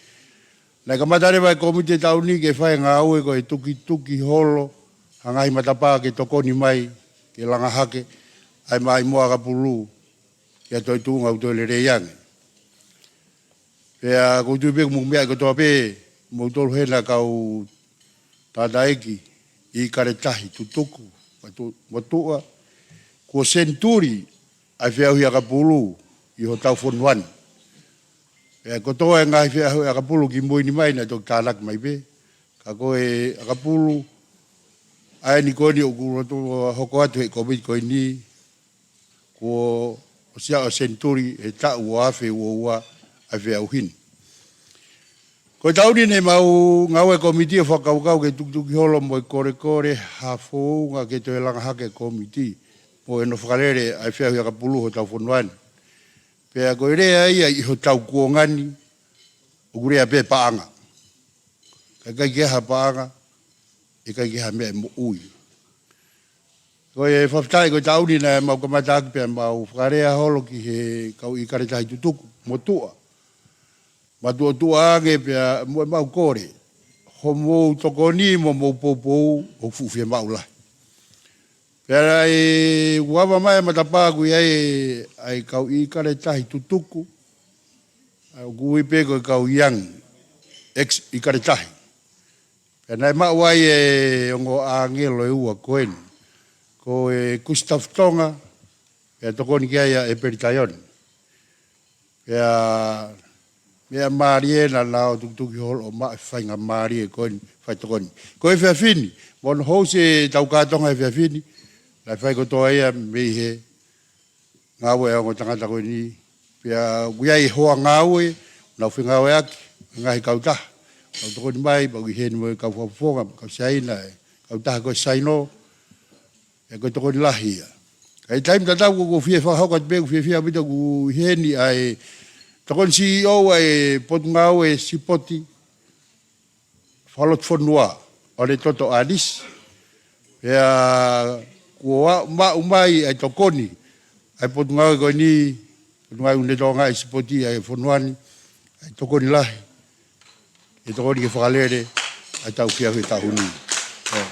naʻe kamata leva e kōmiti e taʻu ni ke fai e ngāue ko e tukituki holo ha ngaahi matapā ke tokoni mai ke langa hake ʻa e maʻimoa ʻakapulu, ke ʻi ai ha toe tuʻunga ʻoku toe lelei ange. Pea ʻoku ou tui pē ʻoku mou meaʻi kotoa pē, moutolu hena kau tangataʻeiki ʻIkale Tahi Tutuku Motu-, Motuʻa, kuo senituli ʻa e feʻauhi ʻakapulu ʻi hotau fonua ni. Pea kotoa e ngaahi feʻauhi ʻakapulu kimui ni mai naʻe toki tānaki mai pē. Ka ko e ʻakapulu ʻa eni ko eni ʻoku loto hoko atu he kōmiti ko eni, kuo ʻosi aʻu senituli he taʻu ua afe ua ua ʻa e feʻauhi ni. Ko e taʻu ni naʻe mau ngāue kōmiti ʻo fakakaukau ke tukituki holo mo e kolekole ha founga ke toe langa hake kōmiti mo hono fakalele ʻa e feʻauhi ʻakapulu hotau fonua ni. Pea ko e lea ia ʻi hotau kuonga ni, ʻoku lea pē paʻanga. Ka ʻikai ke ʻi ai ha paʻanga, ʻikai ke ʻi ai ha meʻa ʻe moʻui. Ko e fakafetaʻi ko e taʻu ni naʻa mau kamata ʻaki pea mau fakalea holo ki he kau ʻIkale Tahi Tutuku Motuʻa, matuʻotuʻa ange pea mo ʻemau kole, hoʻomou tokoni mo hoʻomou poupou ʻoku fuʻu fiemaʻu lahi. Pea ʻi he ʻoku ava mai e matapā ʻoku ʻi ai ʻa e kau ʻIkale Tahi Tutuku, ʻa ʻoku ui pē ko e kau Young, ex ʻIkale Tahi. Pea naʻe maʻu ai e ongo ʻāngelo ʻe ua ko eni, ko e Kusitafu Tonga, pea tokoni ki ai ʻa ʻEpeli Taione. Pea meʻa mālie naʻa nau tukituki holo ʻo maʻu e faingamālie ko eni fai tokoni. Ko e efiafi ni, mo hono housi ʻetau kātoanga he efiafi ni, naʻe fai kotoa ia mei he ngāue ʻa e ongo tangata ko eni. Pea ʻoku ʻi ai e hoa ngāue, nau fengāueʻaki, ngaahi kautaha. Nau tokoni mai, pea ʻoku ʻi heni mo e kau fakafofonga, kau Siaina, e kautaha ko e Saino, ʻa ia ko e tokoni lahi ia. Ka ʻi he taimi tatau ʻoku ou fie fakahoko atu pē ʻoku fiefia ʻaupito ʻoku ʻi heni ʻa e tokoni C E O ʻa e Potungāue Sipoti fakalotofonua, ʻa Netoto ʻAnisi. Pea kuo ʻa-, maʻu mai ʻa e tokoni ʻa e Potungāue ko eni, Potungāue ʻoku ne tokangaʻi e sipoti ʻa e fonua ni, ʻa e tokoni lahi, ʻe tokoni ke fakalele ʻa ʻetau feʻauhi he taʻu ni. ʻE.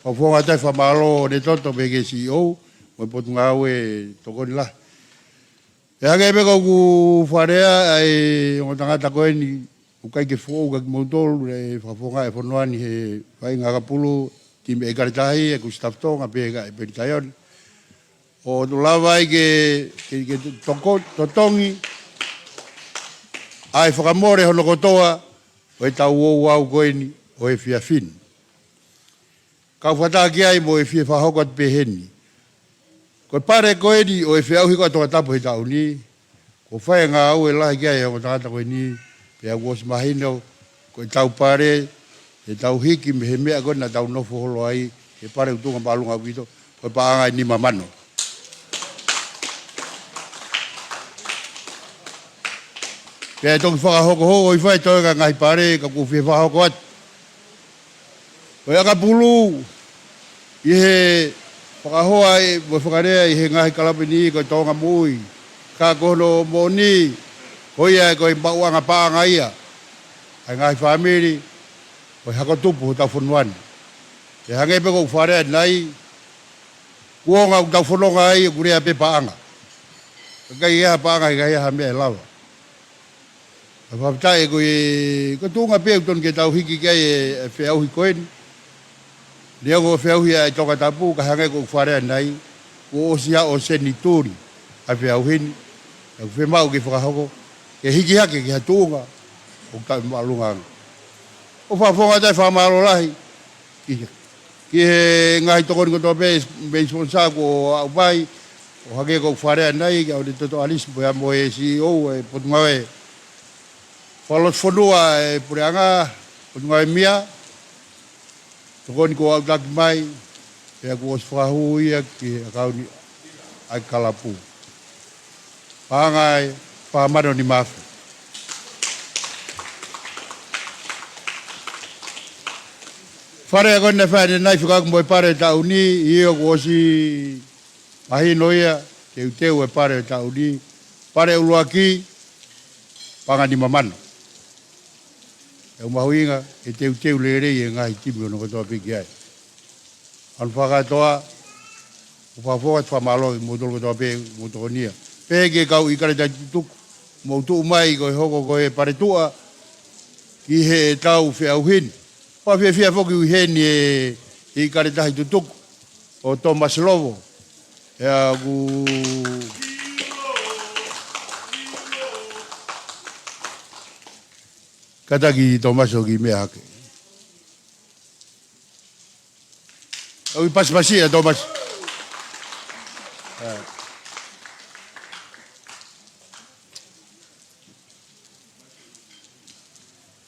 Fakafofonga atu e fakamālō ʻa Netoto pea ki he C E O mo e Potungāue, tokoni lahi. ʻE hangē pē ko ʻeku fakalea ʻa e ongo tangata ko eni, ʻoku ʻikai ke foʻou kia kimoutolu, ʻe fakafofonga e fonua ni he faʻahinga ʻakapulu, timi ʻIkale Tahi, ʻa e Kusitafu Tonga, pea ki he ʻEpeli Taione. ʻO lava ai ke, ke, ke toko-, totongi ʻa e fakamole hono kotoa ʻo ʻetau ouau ko eni ʻo e efiafi ni. Kau fakataha ki ai mo e fie fakahoko atu pē heni. Ko e pale ko eni ʻo e feʻauhi ko ia ʻa Tongatapu he taʻu ni, kuo fai e ngāue lahi ki ai e ongo tangata ko eni, pea kuo ʻosi mahino, ko ʻetau pale, ʻetau hiki mei he meʻa ko ē naʻa tau nofo holo ai, he pale ʻoku tuʻunga māʻolunga ʻaupito, ko e paʻanga ʻe nima mano. Pea ʻe toki fakahoko holo ʻi fē e toenga e ngaahi pale, ka ʻoku ou fie fakahoko atu. Ko e ʻakapulu, ʻi he fakahoa ʻe, mo e fakalea ʻi he ngaahi kalapu ni ko e tōʻonga moʻui. Ka ko hono moʻoni, ko ia ʻe ko e maʻuʻanga paʻanga ia ʻa e ngaahi fāmili ʻo e hako tupu hotau fonua ni. ʻE hangē pē ko ʻeku fakalea ʻanenai, kuonga ʻoku tau fononga ai ʻoku lea pē paʻanga. Ka ʻikai ha paʻanga, ʻikai ha meʻa ʻe lava. Ka fakafetaʻi ko e, ko e tuʻunga pē ʻoku totonu ke tau hiki ki ai e, e feʻauhi ko eni. Neongo e feʻauhi ʻa e Tongatapu, ka hangē ko ʻeku fakalea ʻanenai, kuo ʻosi aʻu senituli ʻa e feʻauhi ni. ʻOku fiemaʻu ke fakahoko, ke hiki hake ki ha tuʻunga ʻoku taʻemāʻolunga ange. ʻOku ou fakafofonga atu e fakamālō lahi ki, ki he ngaahi tokoni kotoa pē mei he sponsor kuo aʻu mai, ʻo hangē ko ʻeku fakalea ʻanenai, kia Netoto ʻAnisi pea mo e C E O e Potungāue Fakalotofonua e Puleʻanga, ʻOtu Ngaahi Meʻa, tokoni kuo aʻutaki mai, pea kuo ʻosi fakahū ia ki he ʻakauni ʻa e kalapu. Paʻanga ʻe fā mano nima afe. Fale ko eni naʻe fai ʻanenai fekauʻaki mo e pale ʻo e taʻu ni, ʻio kuo ʻosi mahino ia, teuteu e pale ʻo e taʻu ni, pale ʻuluaki, paʻanga nima mano. ʻE mahuʻinga, ʻe teuteu lelei e ngaahi timi ʻo hono kotoa pē ki ai. ʻOku ou fakakātoa, ʻoku ou fakafofonga atu e fakamālō kimoutolu kotoa pē, mou tokoni ia. Pehē ki he kau ʻIkale Tahi Tutuku, mou tuʻu mai ko e hoko ko e paletuʻa, ki heʻetau feʻauhi ni. Pea fiefia foki ʻi heni e ʻIkale Tahi Tutuku, ʻo Thomas Lovo. ʻE ʻoku kātaki Thomas ʻo kiʻi meʻa hake. ʻOku pasipasi ʻa Thomas.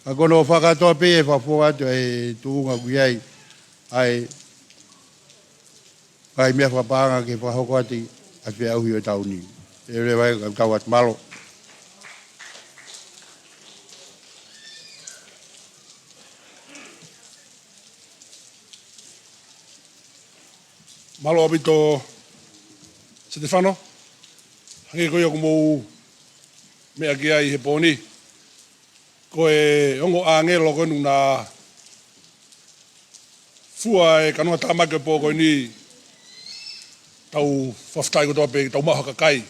Ka ko hono fakakātoa pē e fakafofonga atu e tuʻunga ʻoku ʻi ai ʻa e ngaahi meʻa fakapaʻanga ke fakahoko atu ʻa e feʻauhi ʻo e taʻu ni. ʻE leva ai ka tau atu, mālō. Mālō ʻaupito Setefano. Hangē ko ia ʻoku mou meʻa ki ai he pō ni, ko e ongo ʻāngelo ko eni naʻa fua e kanoa tāmaki ʻo e pō ko eni, tau fakafetaʻi kotoa pē, tau maʻu ha kakai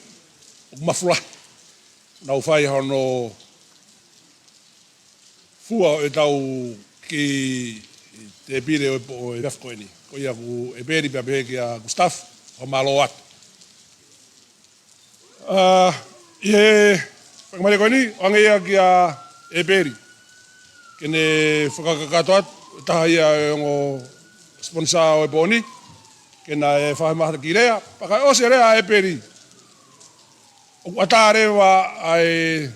ʻoku mafu lahi, nau fai hono fua ʻo ʻetau kiʻi tēpile ʻo e pō, ʻo e efiafi ko eni. Ko ia ʻoku ʻEpeli pea pehē kia Gustav, fakamālō atu. ʻA, ʻi he faingamālie ko eni, ʻoange ia kia ʻEpeli ke ne fakakakato atu, taha ia e ongo sponsor ʻo e pō ni, ke ne fai mai ha kiʻi lea, pea ka ʻosi e lea ʻa ʻEpeli, ʻoku ʻatā leva ʻa e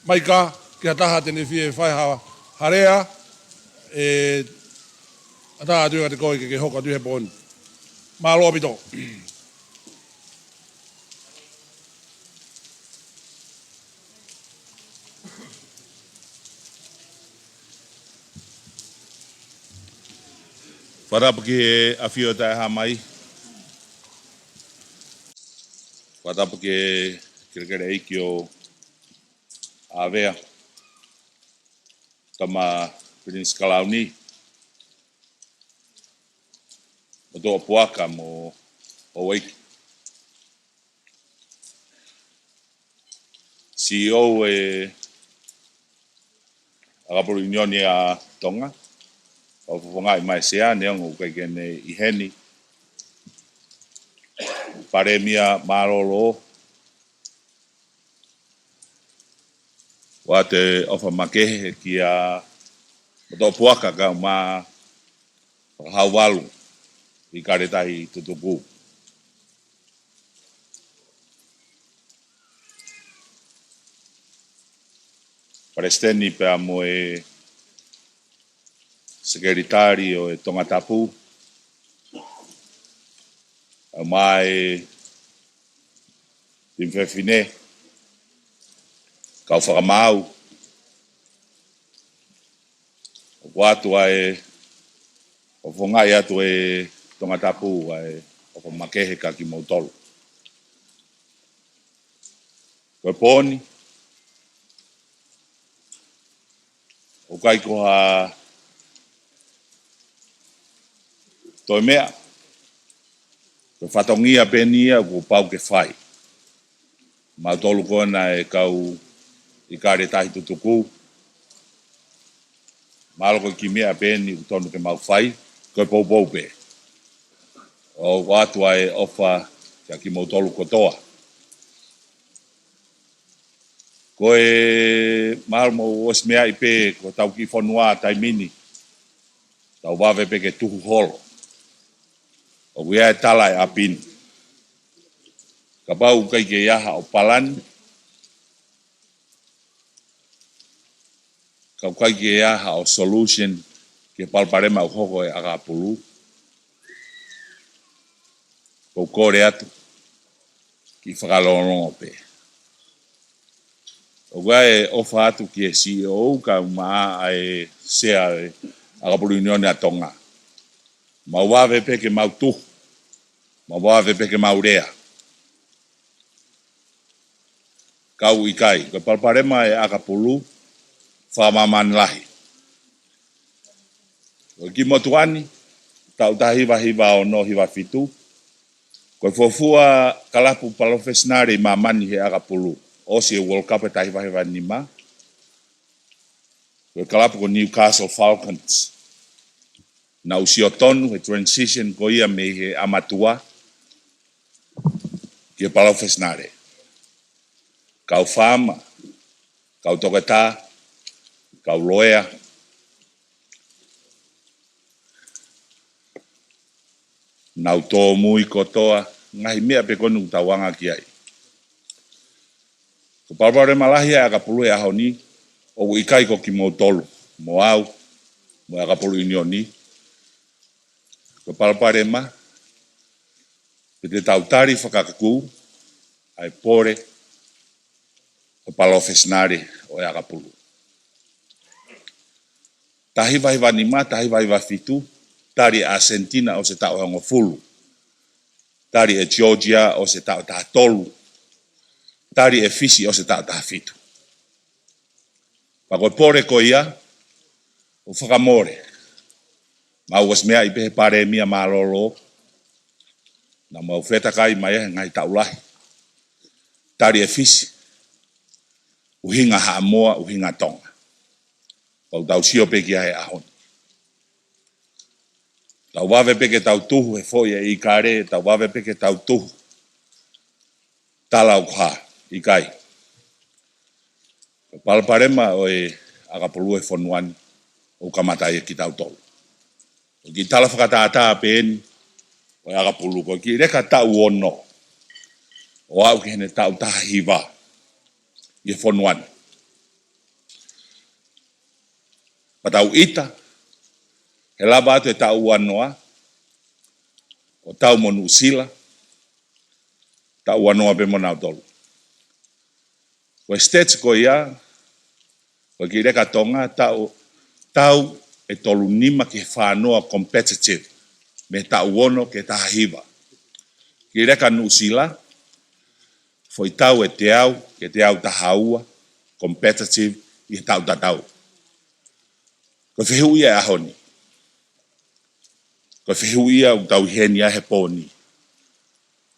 maika ki ha taha te ne fie fai ha, ha lea, ʻe ʻatā atu ia kiate koe ke, ke hoko atu he pō ni. Mālō ʻaupito. Fakatapu ki he ʻAfio Taʻehāmai. Fakatapu ki he Kelekele ʻEiki ʻo ʻAvea, Tama Pilinisi Kalauni, Motuʻa Puaka mo Houʻeiki. CEO e ʻAkapulu ʻIunioni ʻa Tonga, kau fofongaʻi mai Sea, neongo ʻoku ʻikai ke ne ʻi heni. Palēmia mālōlō, ʻoatu e ʻofa makehe kia Motuʻa Puaka kae ʻumaʻā Fakahauvalu ʻIkale Tahi Tutuku. Palesiteni pea mo e Sekelitali ʻo e Tongatapu, kae ʻumaʻā e timi fefine, kau fakamaau, ʻoku ʻoatu ʻa e, ʻoku fofongaʻi atu e Tongatapu ʻa e ʻofa makehe kia kimoutolu. Ko e pō ni, ʻoku ʻikai ko ha toe meʻa, ko e fatongia pē eni ia kuo pau ke fai. Mautolu ko ena e kau ʻIkale Tahi Tutuku, mahalo ko e kiʻi meʻa pē eni ʻoku totonu ke mau fai, ko e poupou pē. ʻOku ʻoatu ʻa e ʻofa kia kimoutolu kotoa. Ko e mahalo mou ʻosi meaʻi pē ko hotau kiʻi fonua taimi ni, tau vave pē ke tuhu holo. ʻOku ʻi ai e tala ʻa e ʻapi ni. Kapau ʻoku ʻikai ke ʻi ai haʻo palani, Ka ʻoku ʻikai ke ʻi ai haʻo solution ki he palopalema ʻoku hoko ʻi ʻAkapulu, ʻoku ou kole atu ke fakalongolongo pē. ʻOku ou ʻofa atu ki he C E O kae ʻumaʻā ʻa e Sea ʻo e ʻAkapulu ʻIunioni ʻa Tonga. Mau vave pē ke mau tuhu, mau vave pē ke mau lea. Ka ʻoku ʻikai, ko e palopalema ʻi ʻAkapulu, fakamāmani lahi. Ko e kiʻi motuʻa ni, taʻu taha hiva hiva ono hiva fitu, ko e fuofua kalapu palofesinale ʻi māmani he ʻAkapulu, ʻosi e World Cup ʻe taha hiva hiva nima, ko e kalapu ko Newcastle Falcons. Naʻa ku sio tonu he transition ko ia mei he ʻamatua ki he palofesinale. Kau faama, kau toketā, kau loea, nau tōmui kotoa, ngaahi meʻa pē ko eni ʻoku tau anga ki ai. Ko e palopalema lahi ʻa ʻAkapulu he ʻaho ni, ʻoku ʻikai ko kimoutolu, mo au, mo e ʻAkapulu ʻIunioni. Ko e palopalema, pe te tau tali fakakū ʻa e pole ʻo e palofesinale ʻo e ʻAkapulu. Taha hiva hiva nima, taha hiva hiva fitu, tali ʻa ʻAsenitina ʻosi e taʻu ʻe hongofulu. Tali ʻe Georgia ʻosi e taʻu ʻe taha tolu. Tali ʻe Fisi ʻosi e taʻu ʻe taha fitu. Pea ko e pole ko ia, ʻoku fakamole. Mau ʻosi meaʻi pē he palēmia mālōlō. Naʻa mau fetakai mai he ngaahi taʻu lahi. Tali ʻe Fisi. ʻUhinga Haʻamoa, ʻuhinga Tonga. Pea ʻoku tau sio pē ki ai he ʻaho ni. Tau vave pē ke tau tuhu he foʻi ʻe ʻIkale, tau vave pē ke tau tuhu. Tala ʻoku hā, ʻikai. Ko e palopalema ʻo e ʻAkapulu he fonua ni, ʻoku kamata ia kitautolu. Ko e kiʻi tala fakatātā pē eni ʻo e ʻAkapulu, ko e kiʻi leka taʻu ono ʻo aʻu ki heʻene taʻu taha hiva ʻi he fonua ni. Pea tau ʻita, he lava atu e taʻu ua noa, ʻo tau mo Nuʻusila, taʻu ua noa pē mo nautolu. Ko e stats ko ia, ko e kiʻi leka Tonga, tau, tau ʻe tolu nima ki he fā noa competitive, mei he taʻu ono ki he taha hiva. Kiʻi leka Nuʻusila, foʻi tau ʻe teau ki he teau taha ua competitive ʻi he taʻu tatau. Ko e fehuʻi ia ʻaho ni. Ko e fehuʻi ia ʻoku tau ʻi heni ai he pō ni.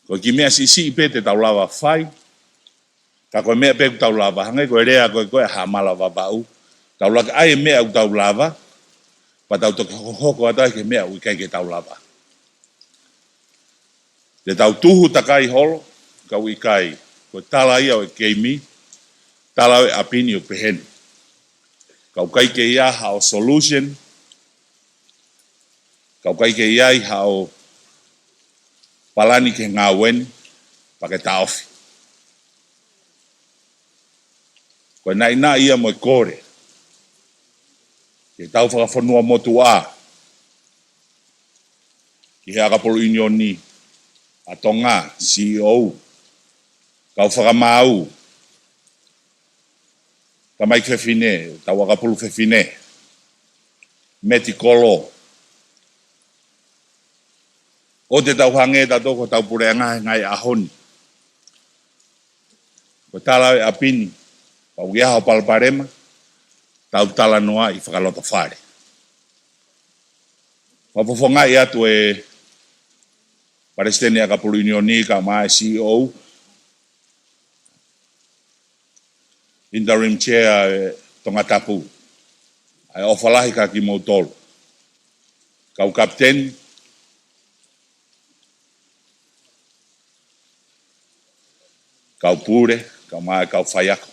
Ko e kiʻi meʻa siʻisiʻi pē te tau lava fai. Ka ko e meʻa pē ʻoku tau lava, hangē ko e lea ko ē ko ē ʻa Haʻamala Vavaʻu. Tau laka ʻai e meʻa ʻoku tau lava, pea tau toki hokohoko atu ai ki he meʻa ʻoku ʻikai ke tau lava. Te tau tuhu takai holo, ka ʻoku ʻikai, ko e tala ia ʻo e keimi, tala ʻo e ʻapi ni ʻoku pehē ni. Ka ʻoku ʻikai ke ʻi ai haʻo solution, ka ʻoku ʻikai ke ʻi ai haʻo palani ki he ngāue ni, pea ke taʻofi. Ko e naʻinaʻi ia mo e kole ke tau fakafonua motuʻa ki he ʻAkapulu ʻIunioni ʻa Tonga, C E O, kau fakamaau, tamaiki fefine, tau ʻakapulu fefine, meti kolo. ʻOua te tau hangē tautolu ko hotau puleʻanga he ngaahi ʻaho ni. Ko e tala ʻo e ʻapi ni, kapau ʻoku ʻi ai haʻo palopalema, tau talanoaʻi fakalotofale. Fakafofongaʻi atu e Palesiteni ʻAkapulu ʻIunioni kae ʻumaʻā e C E O, Interim Chair ʻa e Tongatapu. ʻA e ʻofa lahi kia kimoutolu. Kau kapiteni, kau pule, kae ʻumaʻā e kau faiako.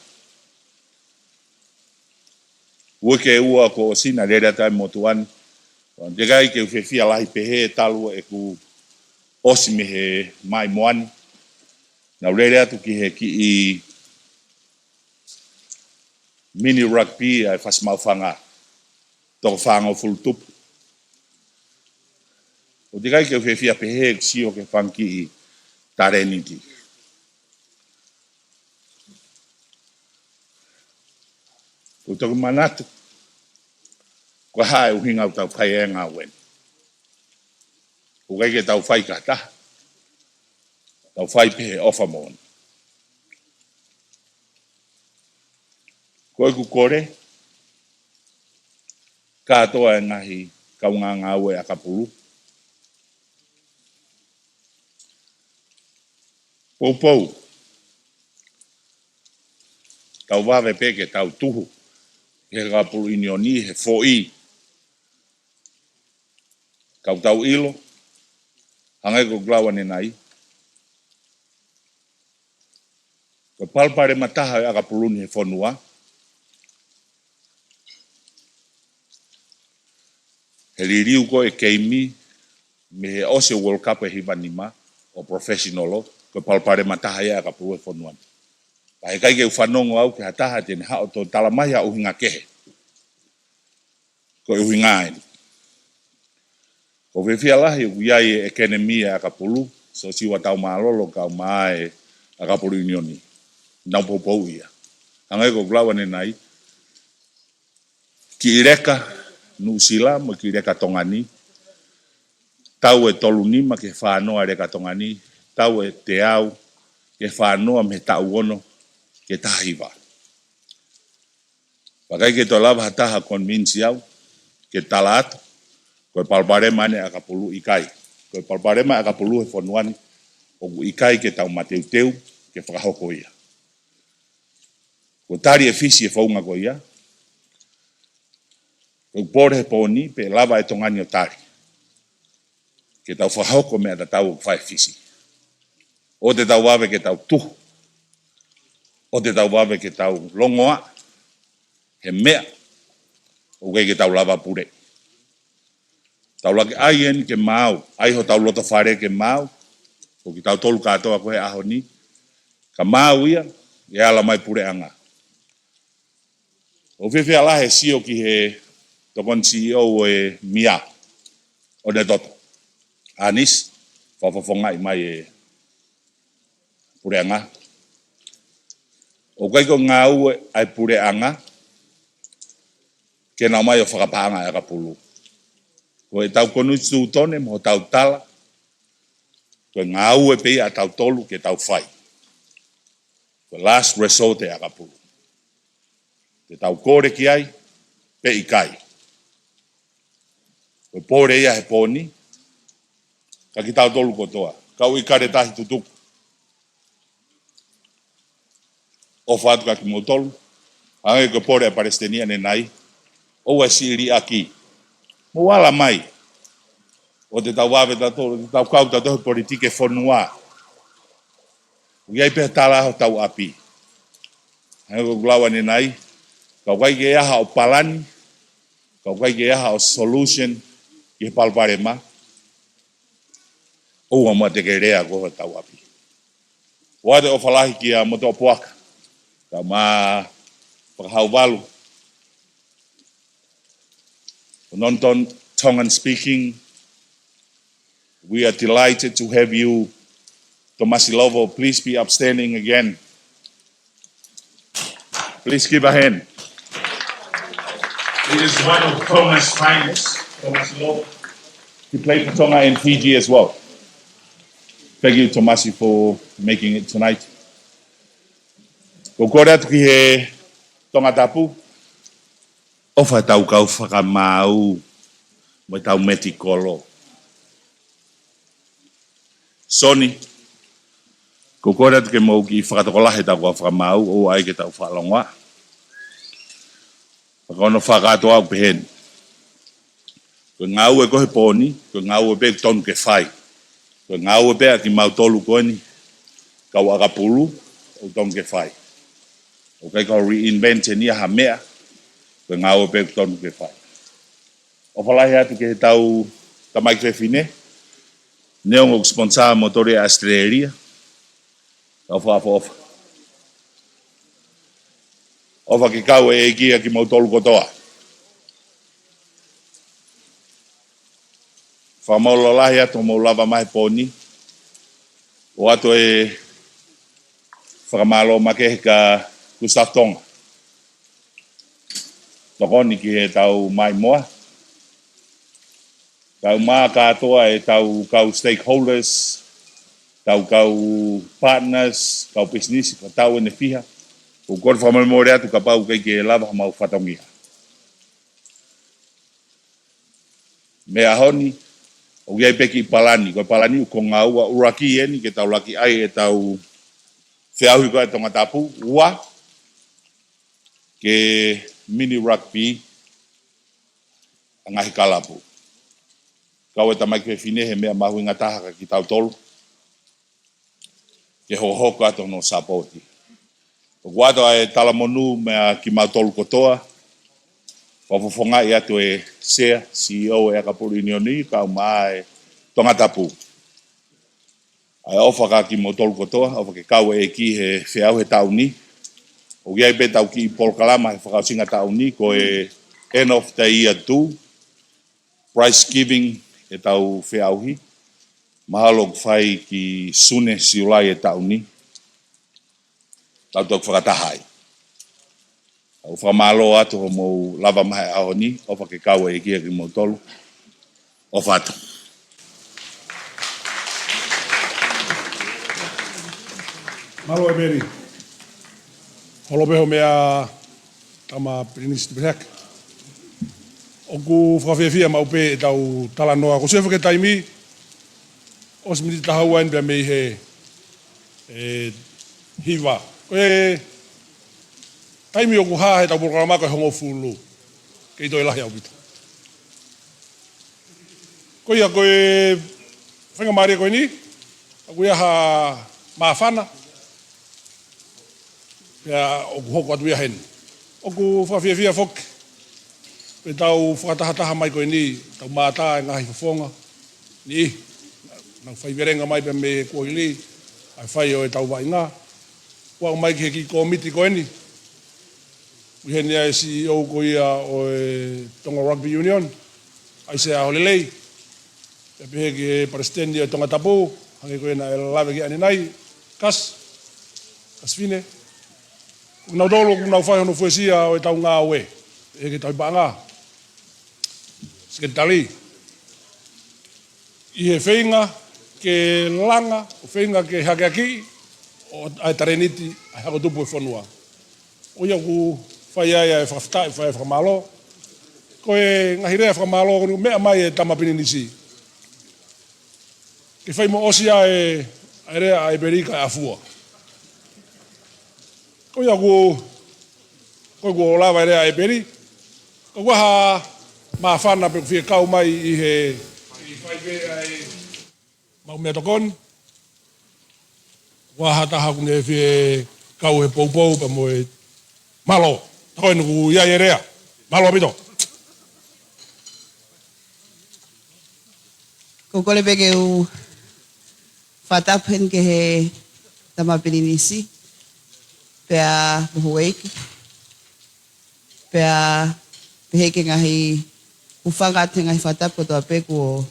Uike ʻe ua kuo ʻosi naʻe lele atu ai e motuʻa ni. Teʻeki ai ke u fiefia lahi pehē talu ʻeku ʻosi mei he maʻimoa ni. Naʻa ku lele atu ki he kiʻi mini rugby ʻa e Fasi Maʻufanga, toko fāngofulu tupu. ʻOku ʻikai ke u fiefia pehē ʻeku sio ki he fanga kiʻi talēniti. ʻOku ou toki manatu ko e hā e ʻuhinga ʻoku tau fai ai e ngāue ni. ʻOku ʻikai ke tau fai ki ha taha, tau fai pē he ʻofa moʻoni. Ko ʻeku kole kātoa e ngaahi kaungāngāue ʻakapulu, poupou, tau vave pē ke tau tuhu ki he ʻakapulu ʻiunioni he foʻi, ka ʻoku tau ʻilo, hangē ko ʻeku lau ʻanenai, ko e palopalema taha ʻo e ʻakapulu ni he fonua, he liliu ko ē e keimi mei he ʻosi ʻo e World Cup ʻe hiva nima ʻo professional, ko e palopalema taha ia ʻo e ʻakapulu he fonua ni. Pea heʻikai ke u fanongo au ki ha taha te ne haʻu ʻo toe tala mai ha ʻuhinga kehe. Ko e ʻuhinga eni. ʻOku ou fiefia lahi ʻoku ʻi ai e ʻekenemi ʻa e ʻakapulu, Siosiua Taumālolo kae ʻumaʻā e ʻakapulu ʻiunioni. Nau poupou ia. Hangē ko ʻeku lau ʻanenai, kiʻi leka Nuʻusila mo e kiʻi leka Tonga ni, tau ʻe tolu nima ki he fā noa e leka Tonga ni, tau ʻe teau ki he fā noa mei he taʻu ono ki he taha hiva. Pea ʻikai ke toe lava ha taha ʻo convince au ke tala atu ko e palopalema eni ʻakapulu, ʻikai. Ko e palopalema ʻakapulu he fonua ni, ʻoku ʻikai ke tau mateuteu ke fakahoko ia. Kuo tali ʻe Fisi e founga ko ia. Ko ʻeku pole he pō ni pe ʻe lava ʻe Tonga ni ʻo tali ke tau fakahoko e meʻa tatau ʻoku fai ʻe Fisi. ʻOua te tau vave ke tau tuhu, ʻoua te tau vave ke tau longoaʻa he meʻa ʻoku ʻikai ke tau lava pule. Tau lava ke ʻai eni ke maau, ʻai hotau loto fale ke maau, ko kitautolu kātoa ko ē he ʻaho ni, ka maau ia, ʻe ala mai puleʻanga. ʻOku ou fiefia lahi he sio ki he tokoni CEO ʻo e M I A, ʻo ne toto. ʻAnisi, fakafofongaʻi mai e puleʻanga. ʻOku ʻikai ko e ngāue ʻa e puleʻanga ke nau ō mai ʻo fakapaʻanga e ʻakapulu. Ko ʻetau konisitūtone mo hotau tala, ko e ngāue pē ia ʻa tautolu ke tau fai. Ko e last resort e ʻakapulu. Te tau kole ki ai pe ʻikai. Ko e pole ia he pō ni, ka kitautolu kotoa. Kau ʻIkale Tahi tutuku, ʻofa atu kia kimoutolu, hangē ko e pole ʻa e Palesiteni ʻanenai, ʻoua ʻe siʻi liʻaki. Mou ala mai. ʻOua te tau vave tautolu, ʻoua te tau kau tautolu he politiki e fonua. ʻOku ʻi ai pē tala hotau ʻapi. Hangē ko ʻeku lau ʻanenai, ka ʻoku ʻikai ke ʻi ai haʻo palani, ka ʻoku ʻikai ke ʻi ai haʻo solution ki he palopalema, ʻoua muʻa te ke lea ko hotau ʻapi. ʻOatu e ʻofa lahi kia Motuʻapuaka, kae ʻumaʻā Fakahauvalu. Non-Tongan speaking, we are delighted to have you, Tomasi Lovo. Please be upstanding again. Please give a hand. He is one of Tonga's finest, Tomasi Lovo. He played for Tonga and Fiji as well. Thank you, Tomasi, for making it tonight. ʻOku ou kole atu ki he Tongatapu, ʻofa ʻetau kau fakamaau mo ʻetau mētikolo. Soni, ʻoku ou kole atu ke mou kiʻi fakatokolahi ʻetau kau fakamaau, ʻoua ʻe ke tau fakalongoaʻa. Pea ko hono fakakātoa ʻoku peheni. Ko e ngāue ko ē he pō ni, ko e ngāue pē ʻoku tonu ke fai. Ko e ngāue pē ʻa kimautolu ko eni, kau ʻakapulu, ʻoku tonu ke fai. ʻOku ʻikai ke reinvent eni ha meʻa, ko e ngāue pē ʻoku tonu ke fai. ʻOfa lahi atu ki heʻetau tamaiki fefine, neongo ʻoku sponsor mo tole ʻa ʻAositelēlia, kau fakaʻofoʻofa. ʻOfa ke kau e ʻEiki ʻa kimoutolu kotoa. Fakamālō lahi atu hoʻomou lava mai he pō ni. ʻOatu e fakamālō makehe kia Gustav Tonga. Tokoni ki heʻetau maʻimoa. Tau mā kātoa ʻetau kau stakeholders, tau kau partners, kau pisinisi, ka tau ʻene fiha. ʻOku ou kole fakamolemole atu kapau ʻoku ʻikai ke lava homau fatongia. Mei he ʻaho ni, ʻoku ʻi ai pē kiʻi palani, ko e palani ʻoku konga ua, ʻuluaki eni ke tau laki ai ʻetau feʻauhi ko ē Tongatapu, ua, ke mini rugby, ʻa e ngaahi kalapu. Kau e tamaiki fefine he meʻa mahuʻinga taha kia kitautolu, ke hokohoko atu hono sāpooti. ʻOku ʻoatu ʻa e talamonū meia kimautolu kotoa, fakafofongaʻi atu e Sea, C E O e ʻakapulu ʻiunioni, kae ʻumaʻā e Tongatapu. ʻA e ʻofa kia kimoutolu kotoa, ʻofa ke kau e ʻEiki he feʻauhi he taʻu ni. ʻOku ʻi ai pē ʻetau kiʻi polokalama he fakaʻosinga taʻu ni, ko e end of the year do, prize giving ʻetau feʻauhi. Mahalo ʻoku fai ki Sune, Siulai e taʻu ni. Tau toki fakataha ai. ʻOku ou fakamālō atu hoʻomou lava mai he ʻaho ni, ʻofa ke kau e ʻEiki ʻa kimoutolu. ʻOfa atu. Mālō e Mary. Holo pē hoʻo meʻa, Tama Pilinisi Tupou Hake. ʻOku fakafiefia maʻu pē ʻetau talanoa. Ko e sio hifo ki he taimi, ʻosi miniti taha ua eni pea mei he, e, hiva. Ko e taimi ʻoku hā heʻetau polokalama ko e hongofulu. Kei toe lahi ʻaupito. Ko ia ko e faingamālie ko eni, ʻoku ʻi ai ha māfana, pea ʻoku hoko atu ia heni. ʻOku fakafiefia foki, pea tau fakatahataha mai ko eni, tau mātā e ngaahi fofonga, ni, nau faivelenga mai pea mei he kuohili, ʻa e fai ʻo ʻetau vaʻinga. Kuo aʻu mai ki he kiʻi kōmiti ko eni. ʻI heni ʻa e C E O ko ia ʻo e Tonga Rugby Union, ʻAisea Holelei. Pea pehē ki he palesiteni ʻo e Tongatapu, hangē ko ia naʻe lave ki ai ʻanenai, Kas, Kas Fine. Ko kinautolu ʻoku nau fai hono fuesia ʻo ʻetau ngāue. Pehē ki he tauhi paʻanga, sekelitali. ʻI he feinga ke langa, ʻo feinga ke hakeakiʻi, ʻo ʻai talēniti, ʻa e hako tupu e fonua. Ko ia ʻoku fai ai ʻa e fakafetaʻi, fai e fakamālō. Ko e ngaahi lea fakamālō, ko eni ʻoku meʻa mai e Tama Pilinisi. Ke fai mo ʻosi ʻa e, ʻa e lea ʻa ʻEpeli kae ʻafua. Ko ia ʻoku, ko ia ʻoku lava e lea ʻa ʻEpeli. Ko e ʻuhinga māfana pē ʻoku fie kau mai ʻi he, ʻi he fai pē ʻa e maʻu meʻatokoni. Ko e ʻuhinga taha ʻoku ne fie kau he poupou pea mo e mālō. Ko eni ʻoku ʻi ai e lea. Mālō ʻaupito. ʻOku ou kole pē ke u fakatapu heni ki he Tama Pilinisi, pea mo houʻeiki, pea pehē ki he ngaahi, hūfanga atu he ngaahi fakatapu kotoa pē kuo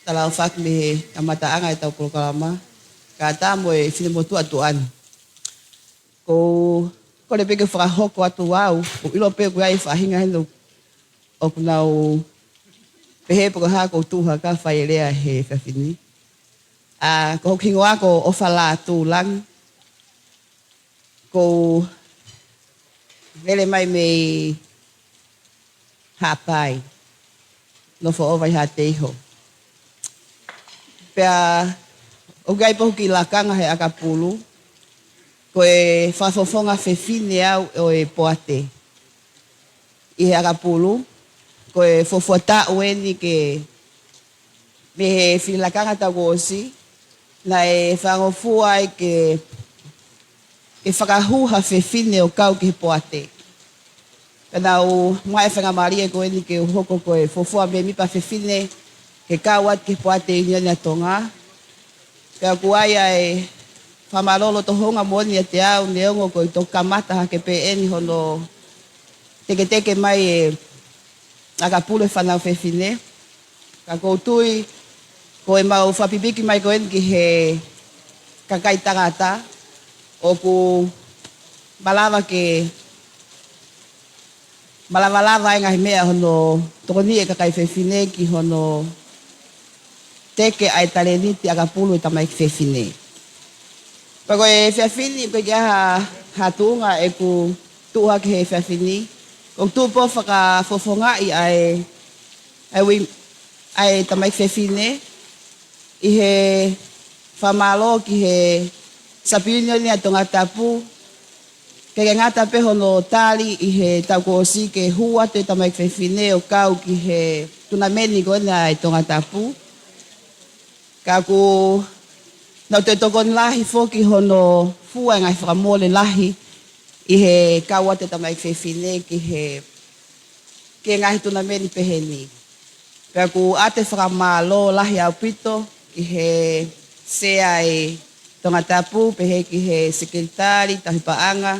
talaʻofa ʻaki mei he kamataʻanga ʻetau polokalama, kae ʻatā mo e finemotuʻa tuʻa ni. ʻOku ou kole pē ke fakahoko atu au, ʻoku ou ʻilo pē ʻoku ʻi ai e faʻahinga heni ʻoku nau pehē pe ko e hā ʻoku ou tuʻu hake ʻo fai e lea he efiafi ni. ʻA, ko hoku hingoa ko ʻOfa Lātūlangi. ʻOku ou lele mai mei Haʻapai, nofo ʻo Vaihaʻateiho. Pea ʻoku ʻi ai pē hoku kiʻi lakanga he ʻakapulu, ko e fakafofonga fefine au ʻo e poate. ʻI he ʻakapulu, ko e fuofua taʻu eni ke, mei he fili lakanga taʻu kuo ʻosi, naʻe fakangofua ai ke, ke fakahū ha fefine ʻo kau ki he poate. Pea naʻa ku maʻu e faingamālie ko eni ke u hoko ko e fuofua mēmipa fefine ke kau atu ki he Poate ʻIunioni ʻa Tonga. Pea ʻoku ʻi ai ʻa e fakamālō loto houngaʻia moʻoni ʻiate au neongo ko e toki kamata hake pē eni hono teketeke mai e ʻakapulu e fānau fefine. Ka ʻoku ou tui ko ʻemau fakapipiki mai ko eni ki he kakai tangata ʻoku malava ke malavalava ai e ngaahi meʻa hono tokoniʻi e kakai fefine ki hono teke ʻa e talēniti ʻakapulu e tamaiki fefine. Pea ko e efiafi ni, ʻoku ʻikai ke ʻi ai ha, ha tuʻunga ʻeku tuʻu hake he efiafi ni, ʻoku ou tuʻu pē ʻo fakafofongaʻi ʻa e, ʻa e ui-, ʻa e tamaiki fefine, ʻi he fakamālō ki he Sub-Union ʻa Tongatapu, ʻikai ke ngata pē hono tali ʻi he taʻu kuo ʻosi ke hū atu e tamaiki fefine ʻo kau ki he tunameni ko ena ʻa e Tongatapu. Ka ʻoku nau toe tokoni lahi foki hono fua e ngaahi fakamole lahi ʻi he kau atu e tamaiki fefine ki he, ki he ngaahi tunameni pehē ni. Pea ʻoku ʻoatu e fakamālō lahi ʻaupito ki he Sea ʻa e Tongatapu, pehē ki he Sekelitali, Tauhi Paʻanga,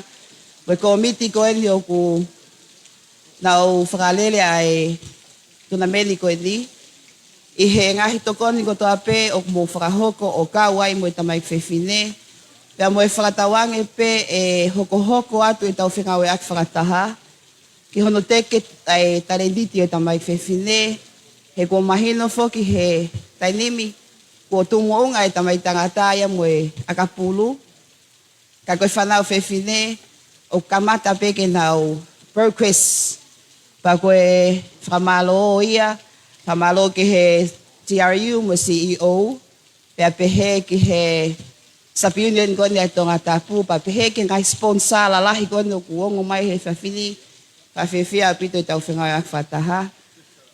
mo e kōmiti ko eni ʻoku nau fakalele ʻa e tunameni ko eni, ʻi he ngaahi tokoni kotoa pē ʻoku mou fakahoko ʻo kau ai mo e tamaiki fefine, pea mo e fakatauange pē ʻe hokohoko atu ʻetau fengāueʻaki fakataha ki hono teke ʻa e talēniti ʻo e tamaiki fefine, he kuo mahino foki he taimi ni kuo tuʻu moʻunga e tamaiki tangata ia mo e ʻakapulu, ka ko e fānau fefine ʻoku kamata pē ke nau progress. Pea ko e fakamālō ia, fakamālō ki he T R U mo e C E O, pea pehē ki he Sub-Union ko eni ʻa Tongatapu, pea pehē ki he ngaahi sponsor lalahi ko eni ʻoku ongo mai he efiafi ni, fakafiefia ʻaupito ʻetau fengāueʻaki fakataha.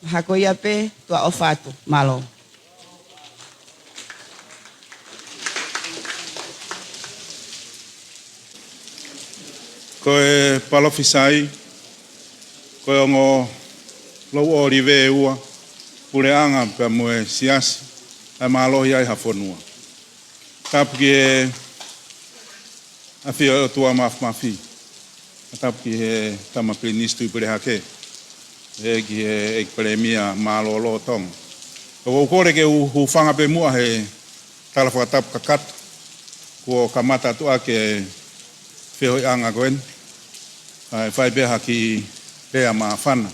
Mahalo ko ia pē, tuʻa ʻofa atu. Mālō. Ko e palōfisai, ko e ongo Louʻolive ua, puleʻanga pea mo e siasi, ʻa e mālohi ai ha fonua. Tapu ki he ʻafio ʻa e ʻOtua Māfimafi. Tapu ki he tama Pilinisi Tuʻipulehake. Pea ki he ʻEiki Palēmia mālōlō ʻo Tonga. ʻOku ou kole ke u hūfanga pē muʻa he tala fakatapu kakato kuo kamata atu ʻaki e feohiʻanga ko eni. ʻA e fai pē ha kiʻi lea māfana.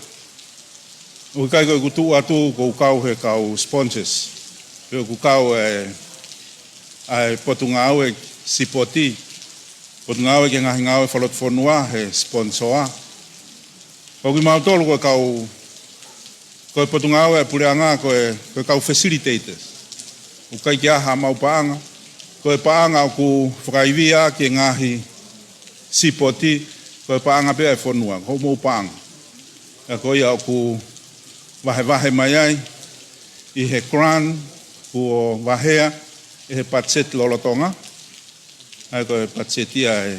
ʻOku ʻikai ko ʻeku tuʻu atu ʻoku ou kau he kau sponsors. Pe ʻoku kau e, ʻa e Potungāue Sipoti, Potungāue ki he Ngaahi Ngāue Fakalotofonua he sponsor. Ko kimautolu ko e kau, ko e Potungāue ʻa e Puleʻanga ko e, ko e kau facilitators. ʻOku ʻikai ke ʻi ai haʻamau paʻanga, ko e paʻanga ʻoku fakaivia ki he ngaahi sipoti, ko e paʻanga pē ʻa e fonua, ko hoʻomou paʻanga. Pea ko ia ʻoku vahevahe mai ai ʻi he grant kuo vahea ʻe he patiseti lolotonga. ʻA ia ko e patiseti ʻa e,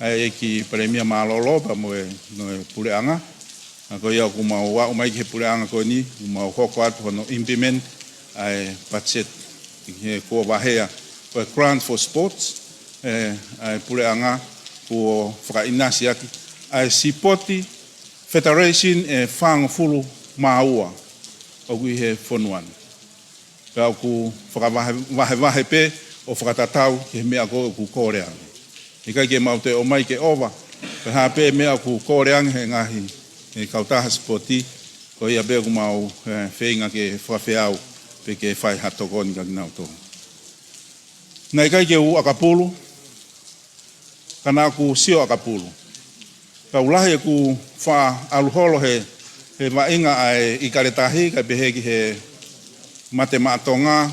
ʻa e ʻEiki Palēmia mālōlō pea mo e, mo e puleʻanga. ʻA ia ko ia ʻoku mau aʻu mai ki he puleʻanga ko eni, ʻoku mau hoko atu hono implement ʻa e patiseti he kuo vahea, ko e grant for sports, ʻe, ʻa e puleʻanga kuo fakaʻinasi ʻaki ʻa e sipoti federation ʻe fāngofulu mā ua ʻoku ʻi he fonua ni. Pea ʻoku fakavahe, vahevahe pē ʻo fakatatau ki he meʻa ko ē ʻoku kole ange. ʻIkai ke mau toe ʻomai ke ʻova, pe ko e hā pē meʻa ʻoku kole ange he ngaahi, he kautaha sipoti, ko ia pē ʻoku mau, ʻe, feinga ke fakafeau, pe ke fai ha tokoni kia kinautolu. Naʻe ʻikai ke u ʻakapulu, ka naʻá ku sio ʻakapulu. Ka ʻoku lahi ʻeku faʻa ʻalu holo he, he vaʻinga ʻa e ʻIkale Tahi, kae pehē ki he Mate Maʻa Tonga,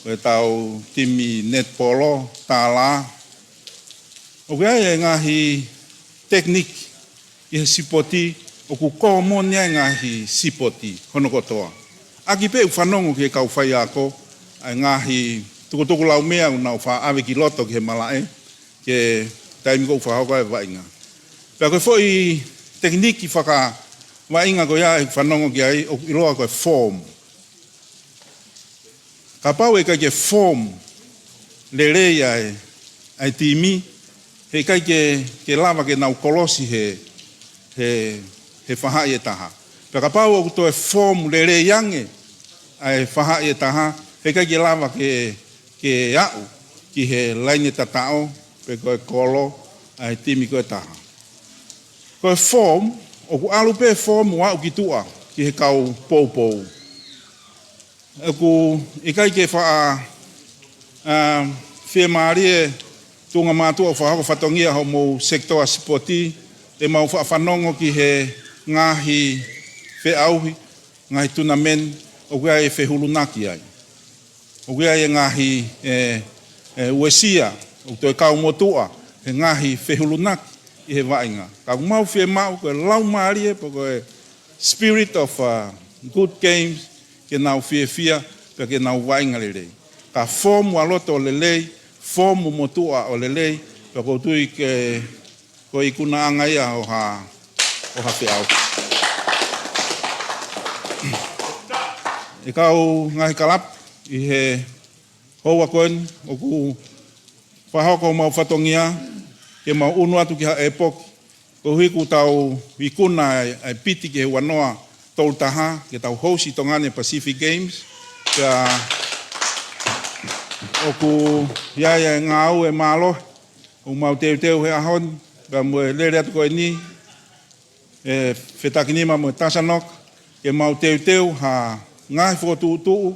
ko ʻetau timi netipolo, tālā. ʻOku ʻi ai e ngaahi tekiniki ʻi he sipoti, ʻoku kōmoni ai e ngaahi sipoti hono kotoa. ʻAki pē ʻeku fanongo ki he kau faiako, ʻa e ngaahi tukutuku laumea ʻoku nau faʻa ʻave ki loto ki he malaʻe, ki he taimi ʻoku ou fakahoko ai e vaʻinga. Pea ko e foʻi tekiniki fakavaʻinga ko ia ʻeku fanongo ki ai, ʻoku ʻiloa ko e foam. Kapau ʻe ʻikai ke foam lelei ʻa e, ʻa e timi, heʻikai ke, ke lava ke nau kolosi he, he, he fahaʻi ʻe taha. Pea kapau ʻoku toe form lelei ange ʻa e fahaʻi ʻe taha, heʻikai ke lava ke, ke aʻu ki he laine tataʻo, pe ko e kolo ʻa e timi ko ē ʻe taha. Ko e form, ʻoku ʻalu pē form ʻo aʻu ki tuʻa, ki he kau poupou. ʻOku ʻikai ke faʻa, ā, fiemālie tuʻunga mātuʻa ʻo fakahoko fatongia hoʻomou sekitoa sipoti, te mau faʻa fanongo ki he ngaahi feʻauhi, ngaahi tournament, ʻoku ʻi ai e fehulunaki ai. ʻOku ʻi ai e ngaahi, ē, ē, uesia, ʻoku toe kau motuʻa, he ngaahi fehulunaki ʻi he vaʻinga. Ka ʻoku mau fiemaʻu, ko e laumālie, pe ko e spirit of, uh, good games, ke nau fiefia, pea ke nau vaʻinga lelei. Ka form ʻa loto lelei, form motuʻa ʻo lelei, pea ʻoku ou tui ke, ko e ikunaʻanga ia ʻo ha, ʻo ha feʻauhi. ʻE kau ngaahi kalapu ʻi he houa ko eni, ʻoku fakahoko homau fatongia, ke mau ʻunu atu ki ha ʻepoki, koeʻuhi kuo tau ikuna ʻa e, ʻa e piti ki he ua noa tolu taha, ke tau host ʻi Tonga ni Pacific Games. Pea ʻoku ʻi ai e ngāue mālohi, ʻoku mau teuteu he ʻaho ni, pea mo e lele atu ko eni, ʻe Fetakinima mo e Tasanoka, ke mau teuteu ha ngaahi fokotuʻutuʻu,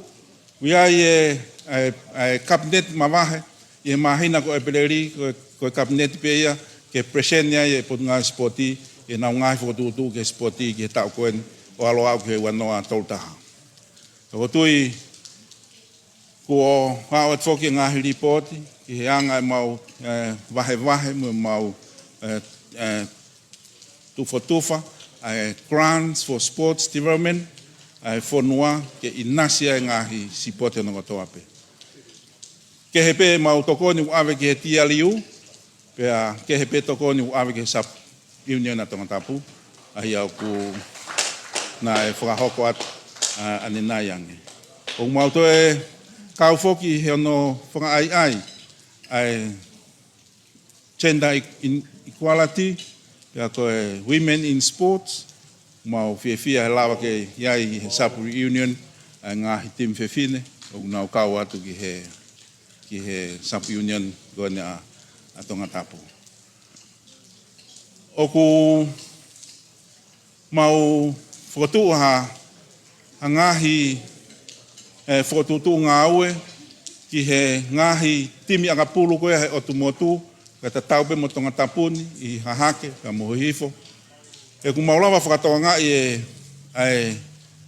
ʻoku ʻi ai e, ʻa e, ʻa e kapineti mavahe, ʻi he māhina ko ʻEpeleli, ko e, ko e kapineti pē ia, ke present ai e Potungāue Sipoti, ʻenau ngaahi fokotuʻutuʻu ki he sipoti ki he taʻu ko eni, ʻo ʻalu aʻu ki he ua noa tolu taha. ʻOku ou tui kuo aʻu atu foki e ngaahi lipooti, ki he anga ʻemau, ē, vahevahe, mo ʻemau, ē, ē, tufotufa, ʻa e grants for sports development, ʻa e fonua, ke ʻinasi ai e ngaahi sipoti hono kotoa pē. Kehe pē ʻemau tokoni ʻoku ʻave ki he T L U, pea kehe pē tokoni ʻoku ʻave ki he Sub Union ʻa Tongatapu, ʻa ia ʻoku naʻe fakahoko atu, ā, ʻanenai ange. ʻOku mau toe kau foki he hono fakaʻaiʻai ʻa e gender e-, in-, equality, pea ko e women in sports, mau fiefia he lava ke ʻi ai he Sub Reunion, ʻa e ngaahi timi fefine, ʻoku nau kau atu ki he, ki he Sub Union ko eni ʻa, ʻa Tongatapu. ʻOku mau fokotuʻu ha, ha ngaahi, ē, fokotuʻutuʻu ngāue ki he ngaahi timi ʻakapulu ko ia he ʻotu motu, kae tatau pē mo Tongatapu ni ʻi Hahake, pea mo Hihifo. He ʻoku mau lava fakatokangaʻi e, ʻa e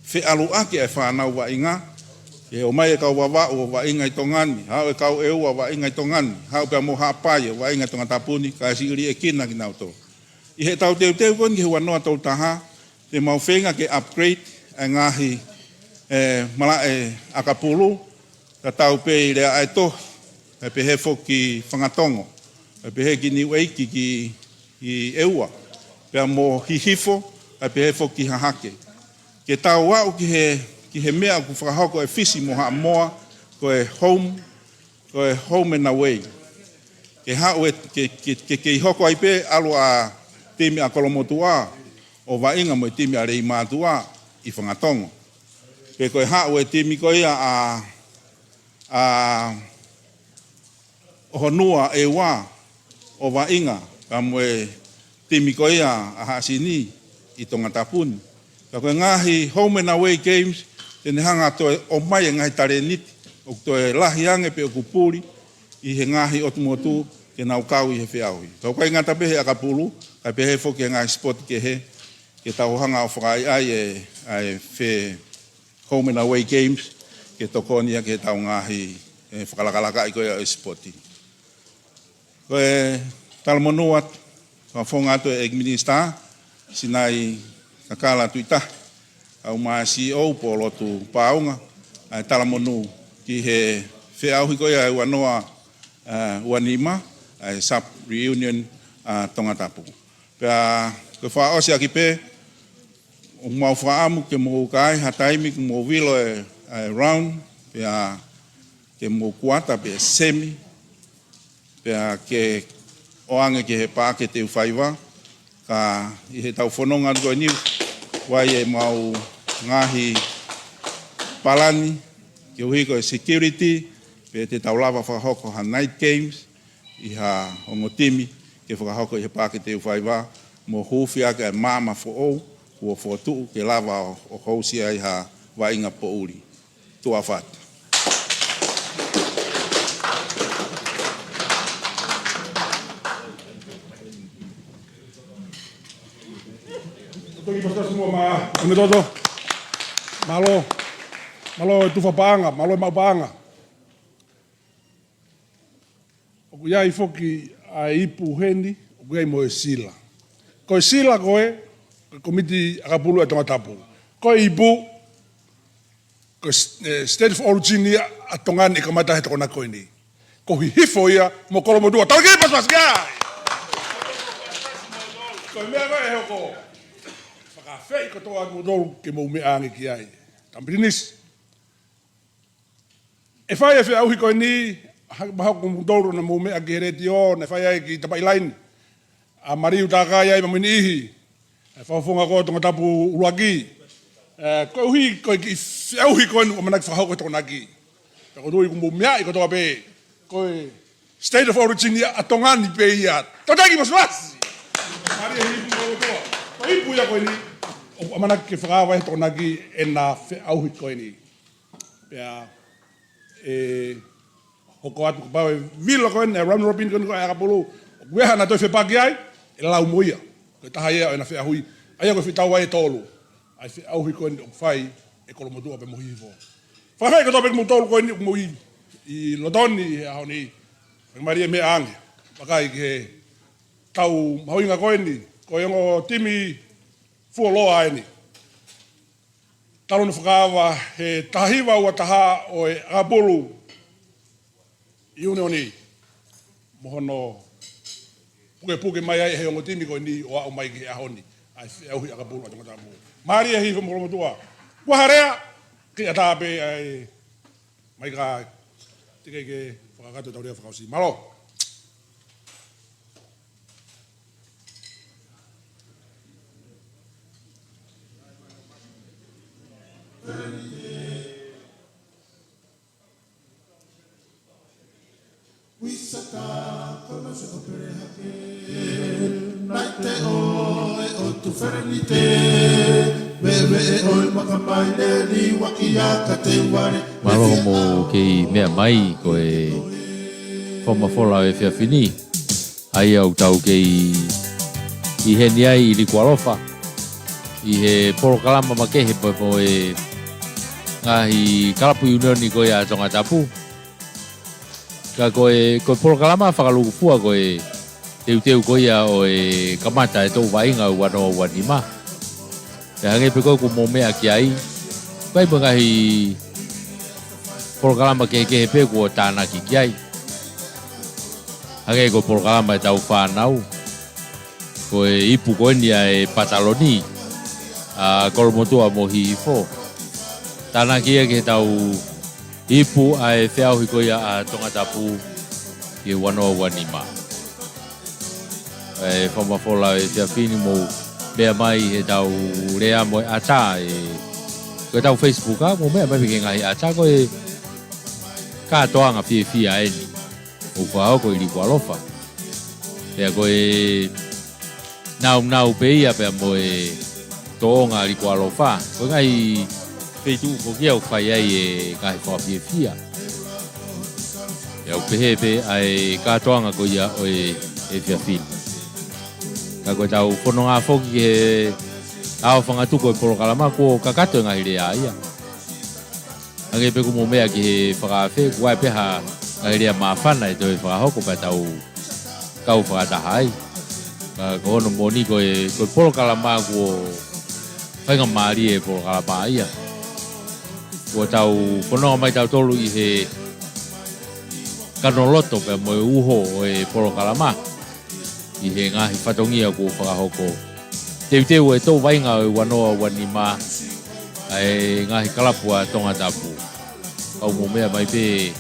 feʻaluʻaki ʻa e fānau vaʻinga, ke ō mai e kau Vavaʻu ʻo vaʻinga ʻi Tonga ni, haʻu e kau ʻEua ʻo vaʻinga ʻi Tonga ni, haʻu pea mo Haʻapai ʻo vaʻinga ʻi Tongatapu ni, kae siʻi liʻekina kinautolu. ʻI heʻetau teuteu ko eni ki he ua noa tolu taha, te mau feinga ke upgrade ʻa e ngaahi, ē, malaʻe ʻakapulu, tatau pē ʻi Leaʻaetohi, kae pehē foki ki Fangatongo, kae pehē ki Niuʻeiki ki, ki ʻEua, pea mo Hihifo, kae pehē foki ki Hahake. Ke tau aʻu ki he, ki he meʻa ʻoku fakahoko ʻe Fisi mo Haʻamoa, ko e home, ko e home and away. Ke haʻu e, ke, ke, ke, ke kei hoko ai pē ʻalu ʻa timi ʻa Kolomotuʻa ʻo vaʻinga mo e timi ʻa Leimātuʻa ʻi Fangatongo. Pe ko e haʻu e timi ko ia ʻa, ʻa ʻOhonua ʻEua ʻo vaʻinga, pea mo e timi ko ia ʻa Haʻasini ʻi Tongatapu ni. Ka ko e ngaahi home and away games, te ne hanga toe ʻomai e ngaahi talēniti ʻoku toe lahi ange pe ʻoku puli ʻi he ngaahi ʻotu motu ke nau kau ʻi he feʻauhi. Ka ʻoku ʻikai ngata pē he ʻakapulu, kae pehē foki he ngaahi sipoti kehe, ke tau hanga ʻo fakaʻaiʻai e, ʻa e fe-, home and away games, ke tokoni ia ki heʻetau ngaahi, ē, fakalakalakaʻi ko ia ʻo e sipoti. Ko e talamonū atu, fakafofonga atu e ʻEiki Minisitā, Sinai Kakala Tuʻitahi, ʻa e CEO Polotu Paunga, ʻa e talamonū ki he feʻauhi ko ia ʻe ua noa, ē, ua nima, ʻa e Sub Reunion ʻa Tongatapu. Pea, ko e fakaʻosi ʻaki pē, ʻoku mau fakaʻamu ke mou kai ha taimi ke mou vilo e, e round, pea ke mou kuata pe semi, pea ke ʻoange ki he Paʻake Teufaiva, ka ʻi heʻetau fononga atu ko eni, ʻoku ʻi ai ʻemau ngaahi palani, koeʻuhi ko e security, pe te tau lava fakahoko ha night games, ʻi ha ongo timi, ke fakahoko ʻi he Paʻake Teufaiva, mo huufi ʻaki e maama foʻou, kuo fokotuʻu ke lava ʻo, ʻo host ai ha vaʻinga poʻuli. Tuʻa ʻofa atu. Toki pastor semua ma, kone toto. Mālō, mālō e tufa paʻanga, mālō e maʻu paʻanga. ʻOku ʻi ai foki ʻa e ipu heni, ʻoku ʻi ai mo e sila. Ko e sila ko ē, ko e Komiti ʻAkapulu ʻa Tongatapu. Ko e ipu, ko e s-, e, State of Origin ia ʻa Tonga ni ʻe kamata he Tokonaki ko eni. Ko Hihifo ia mo Kolomotuʻa. Tau kei pasipasi ki ai. Ko e meʻa ko ē ʻe hoko. Fakaafeʻi kotoa kimoutolu ke mou meʻa ange ki ai. Tampilinisi. ʻE fai e feʻauhi ko eni, ha-, mahalo ko kimoutolu naʻa mou meʻa ki he letiō, naʻe fai ai ki Tapaʻi Laini. ʻA Maliu Takai ai mo e niʻihi. ʻE fakafofonga ko Tongatapu ʻUluaki. ʻE, koeʻuhi ko e kiʻi feʻauhi ko eni ʻoku ʻamanaki fakahoko he Tokonaki. Pea ʻoku ou tui kuo mou meaʻi kotoa pē. Ko e State of Origin ia ʻa Tonga ni pē ia. Tau taki pasipasi. Mālie Hihifo mo Kolomotuʻa. Ko e ipu ia ko eni, ʻoku ʻamanaki ke fakaava he Tokonaki ʻena feʻauhi ko eni. Pea, ʻe, hoko atu kapau ʻe vilo ko eni, ʻe round robin ko eni ko e ʻakapulu. ʻOku ʻi ai haʻana toe fepaki ai, ʻe lau mo ia. Ko e taha ia ʻo ʻena feʻauhi. ʻA ia ko e fetau ai ʻe tolu. ʻA e feʻauhi ko eni ʻoku fai ʻe Kolomotuʻa pea mo Hihifo. Fakaafeʻi kotoa pē kimoutolu ko eni ʻoku mou ʻi, ʻi Lotoni he ʻaho ni. Fakamālie meʻa ange. Vakai ki he tau mahuʻinga ko eni. Ko e ongo timi fuoloa eni. Talu hono fakaava he taha hiva ua taha ʻo e ʻakapulu ʻiunioni. Mo hono pukepuke mai ai he ongo timi ko eni ʻo aʻu mai ki he ʻaho ni. ʻA e feʻauhi ʻakapulu ʻa Tongatapu. Mālie Hihifo mo Kolomotuʻa. Kuo hā e lea, kiʻi ʻatā pē ai. Mai ka, te ke ke fakakakato ʻetau lea fakaʻosi. Mālō. Mālō mo kei meʻa mai ko e fakamafola ʻo e efiafi ni. ʻA ia ʻoku tau kei ʻi heni ai ʻi Likualofa. ʻI he polokalama makehe pea mo e ngaahi kalapu ʻiunioni ko ia ʻa Tongatapu. Ka ko e, ko e polokalama fakalūkufua ko e teuteu ko ia ʻo e kamata e toʻu vaʻinga ua noa ua nima. Pea hangē pē ko ē kuo mou meʻa ki ai. ʻOku ʻi ai mo e ngaahi polokalama kehekehe pē kuo tānaki ki ai. Hangē ko e polokalama ʻetau fānau. Ko e ipu ko eni ʻa e pataloni. ʻA Kolomotuʻa mo Hihifo. Tānaki ia ki heʻetau ipu ʻa e feʻauhi ko ia ʻa Tongatapu ʻi he ua noa ua nima. ʻE fakamafola ʻo e efiafi ni mou meʻa mai heʻetau lea mo e ʻatā ʻe, ko ʻetau Facebook ʻa, mou meʻa mai ki he ngaahi ʻatā ko e kātoanga fiefia eni. ʻOku fakahoko ʻi Likualofa. Pea ko e nāunau pē ia pea mo e tōʻonga Likualofa. Ko e ngaahi feituʻu foki ia ʻoku fai ai e ngaahi fakafiefia. Pea ʻoku pehē pē ʻa e kātoanga ko ia ʻo e, e efiafi ni. Ka ko ʻetau fononga foki ki he ʻaho fanga tuku ʻo e polokalama kuo kakato e ngaahi lea ia. Hangē pē kuo mou meʻa ki he fakaafe, ʻoku ʻi ai pē ha ngaahi lea māfana ʻe toe fakahoko pea tau kau fakataha ai. Ka ko hono moʻoni ko e, ko e polokalama kuo faingamālie e polokalama ia. Kuo tau fononga mai tautolu ʻi he kanoloto pea mo e uho ʻo e polokalama. ʻI he ngaahi fatongia kuo fakahoko. Teuteu e toʻu vaʻinga ʻo e ua noa ua nima ʻa e ngaahi kalapu ʻa Tongatapu. Kau mou meʻa mai pē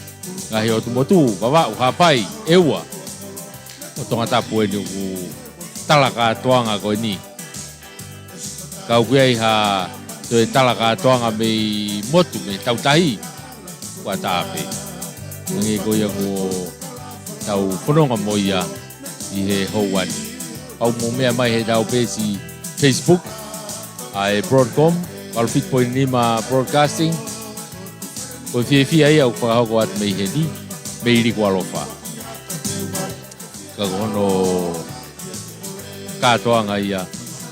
ngaahi ʻotu motu, Vavaʻu, Haʻapai, ʻEua. ʻo Tongatapu eni ʻoku tala kātoanga ko eni. Ka ʻoku ʻi ai ha toe tala kātoanga mei motu, mei tautahi, ʻoku ʻatā pē. Hangē ko ia ko ʻetau fononga mo ia ʻi he houa ni. Pau mo meʻa mai heʻetau peesi Facebook, ʻa e Broadcom, valu fitu poini nima Broadcasting. Ko e fiefia ia ʻoku fakahoko atu mei heni, mei Likualofa. Ka ko hono kātoanga ia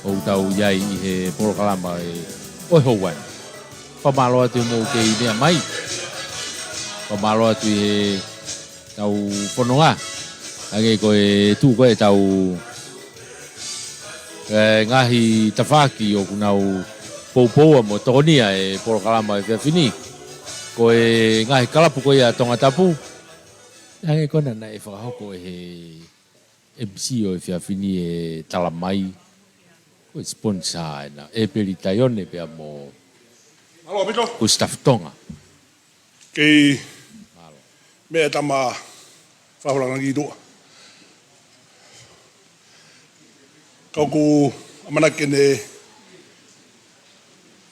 ʻoku tau ʻi ai ʻi he polokalama ʻo e houa ni. Fakamālō atu ʻi hoʻomou kei meʻa mai. Fakamālō atu ʻi heʻetau fononga. Hangē ko e tuʻu ko ē ʻetau, e, ngaahi tafaʻaki ʻoku nau poupoua mo tokonia e polokalama ʻo e efiafi ni. Ko e ngaahi kalapu ko ia ʻa Tongatapu. Hangē ko ena naʻe fakahoko ʻe he M C ʻo e efiafi ni, ʻe tala mai ko e sponsor ena, ʻEpeli Taione pea mo Malo, Mito. Ko Staff Tonga. Kei Malo. Meʻa tama fakaholangi tuʻa. Ka ʻoku ʻamanaki ke ne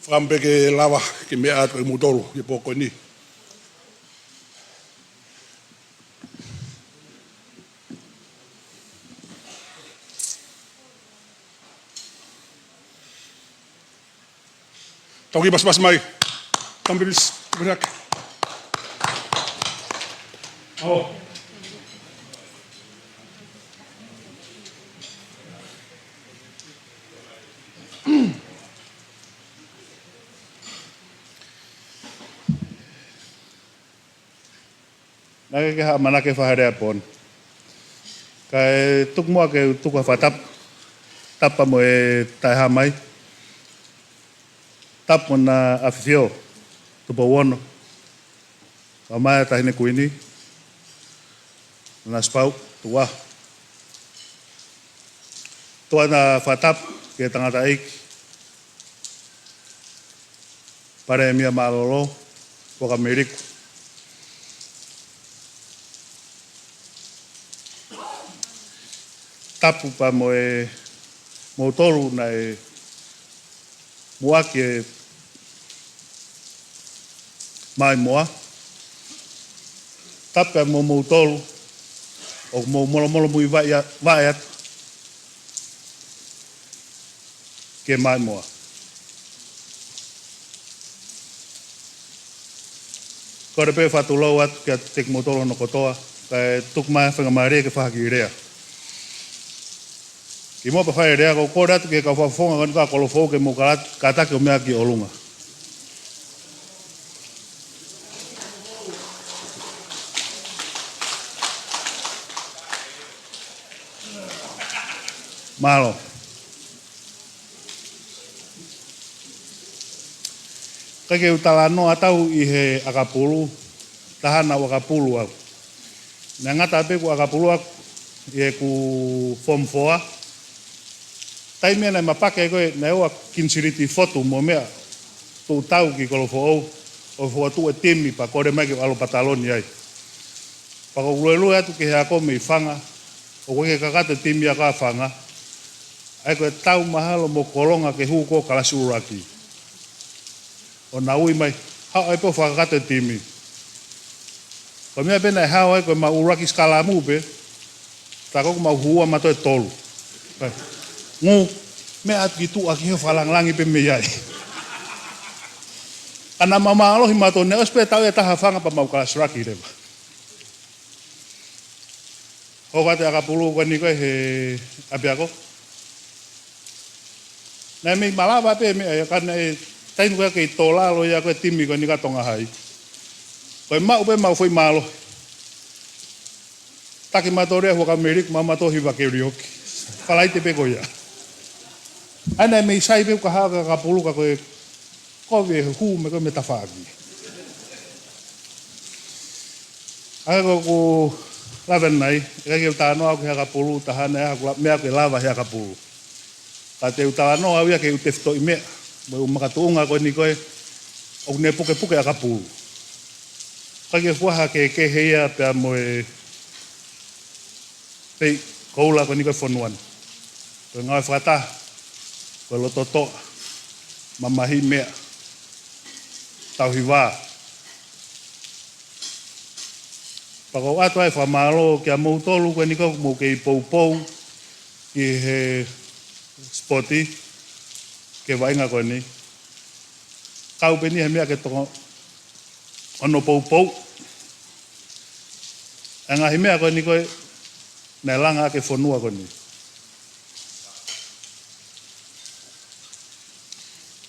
fakaʻamu pē ke lava ke meʻa atu ʻa kimoutolu ʻi he pō ko eni. Tau kiʻi pasipasi mai. Tampilis, Tampilis. ʻAo. Naʻe ʻikai ke u ʻamanaki ke fai ha lea pē ni. Kae tuku muʻa ke u tuku ha fakatapu. Tapu mo e taʻehāmai. Tapu mo ʻAfifio Tupou Ono. Kae ʻumaʻā e Taʻahine Kuini, Nanasipauʻu, tuku ā. Tuku ā ʻa e fakatapu ki he tangataʻeiki Palēmia Mālōlō, Fuakava Meliku. Tapu pea mo e, moutolu naʻe muʻaki e maʻimoa. Tapu pea mo moutolu ʻoku mou molomolomuivaʻe atu ke maʻimoa. Kole pē fakatulou atu kiate kimoutolu hono kotoa, kae tuku mai ha faingamālie ke fai ha kiʻi lea. Kimuʻa pea fai e lea, ʻoku ou kole atu ki he kau fakafofonga ko eni ʻo Kolofoʻou ke mou kātaki ʻo meʻa ki ʻolunga. Mālō. ʻIkai ke u talanoa atu au ʻi he ʻakapulu, taha naʻa ku ʻakapulu au. Naʻe ngata pē ʻeku ʻakapulu au ʻi heʻeku Form Four. Taimi ia naʻe mapake ai ko ē, naʻe ʻoua ʻa Kinisiliiti Fotu mo meʻa, tuʻu tau ki Kolofoʻou, ʻo fokotuʻu e timi pea kole mai ke u ʻalu ʻo pataloni ai. Pea ʻoku ou luelue atu ki he ako mei Fanga, ʻoku ʻikai ke kakato e timi ia ʻa Fanga. ʻA ia ko e tau mahalo mo Kolonga ke hū ko ē ʻo kalasi ʻuluaki. ʻO na ui mai, haʻu ai pē ʻo fakakakato e timi. Ko e meʻa pē naʻe hao ai ko ʻemau ʻuluaki sikalamu pē, tā ko ē ʻoku mau hū ʻa mautolu ʻe tolu. Ngū, meʻa atu ki tuʻa ki he fakalāngilangi pē mei ai. Ka naʻa mau mālohi mautolu, naʻe ʻosi pē tau ʻe taha Fanga pea mau kalasi ʻuluaki leva. Hoko atu e ʻakapulu ko eni ko ē he ʻapiako. Naʻe mei malava pē meʻa ia ka naʻe taimi ko ē kei tō lalo ia ko ē timi ko eni ka Tonga Hai. Ko e maʻu pē ʻemau foʻi mālohi. Taki mautolu ʻe Fuakava Meliku, maʻu mautolu hiva kelioki. Falaite pē ko ia. ʻA ia naʻe mei sai pē ʻeku haʻu ki he ʻakapulu ka ko e kovi e hū mei ko ē mei tafaʻaki. ʻA ia ko ʻeku lave ʻanenai, ʻikai ke u talanoa au ki he ʻakapulu, taha naʻe ʻi ai haʻaku la-, meʻa ke lava he ʻakapulu. Ka te u talanoa au ia ki heʻeku tefitoʻi meʻa, mo ʻeku makatuʻunga ko eni ko ē, ʻoku ne pukepuke ʻakapulu. ʻIkai ke fua ha kehekehe ia pea mo e, pei, koula ko eni ko e fonua ni. Ko e ngāue fakataha, ko e loto toʻa, mamahi meʻa, tauhi vā. Pea ʻoku ou ʻoatu ai e fakamālō kia moutolu ko eni ʻoku mou kei poupou ki he sipoti, ki he vaʻinga ko eni. Kau pē eni he meʻa ke toko ono poupou. ʻA e ngaahi meʻa ko eni ko ē naʻe langa ʻaki e fonua ko eni.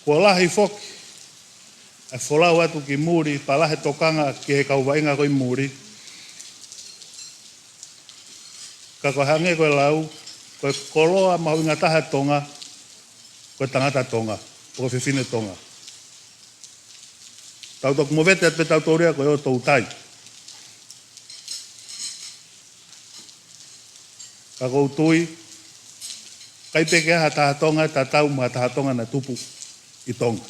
Kuo lahi foki ʻa e folau atu ki muli, pea lahi e tokanga ki he kau vaʻinga ko ē ʻi muli. Ka ko e hangē ko e lau, ko e koloa mahuʻinga taha ʻo Tonga, ko e tangata Tonga, pe ko e fefine Tonga. Tau toki movete atu pē tautolu ia ko e ʻotu toutai. Ka ʻoku ou tui, ʻikai pē ke ʻi ai ha taha Tonga ʻe tatau mo ha taha Tonga naʻe tupu ʻi Tonga.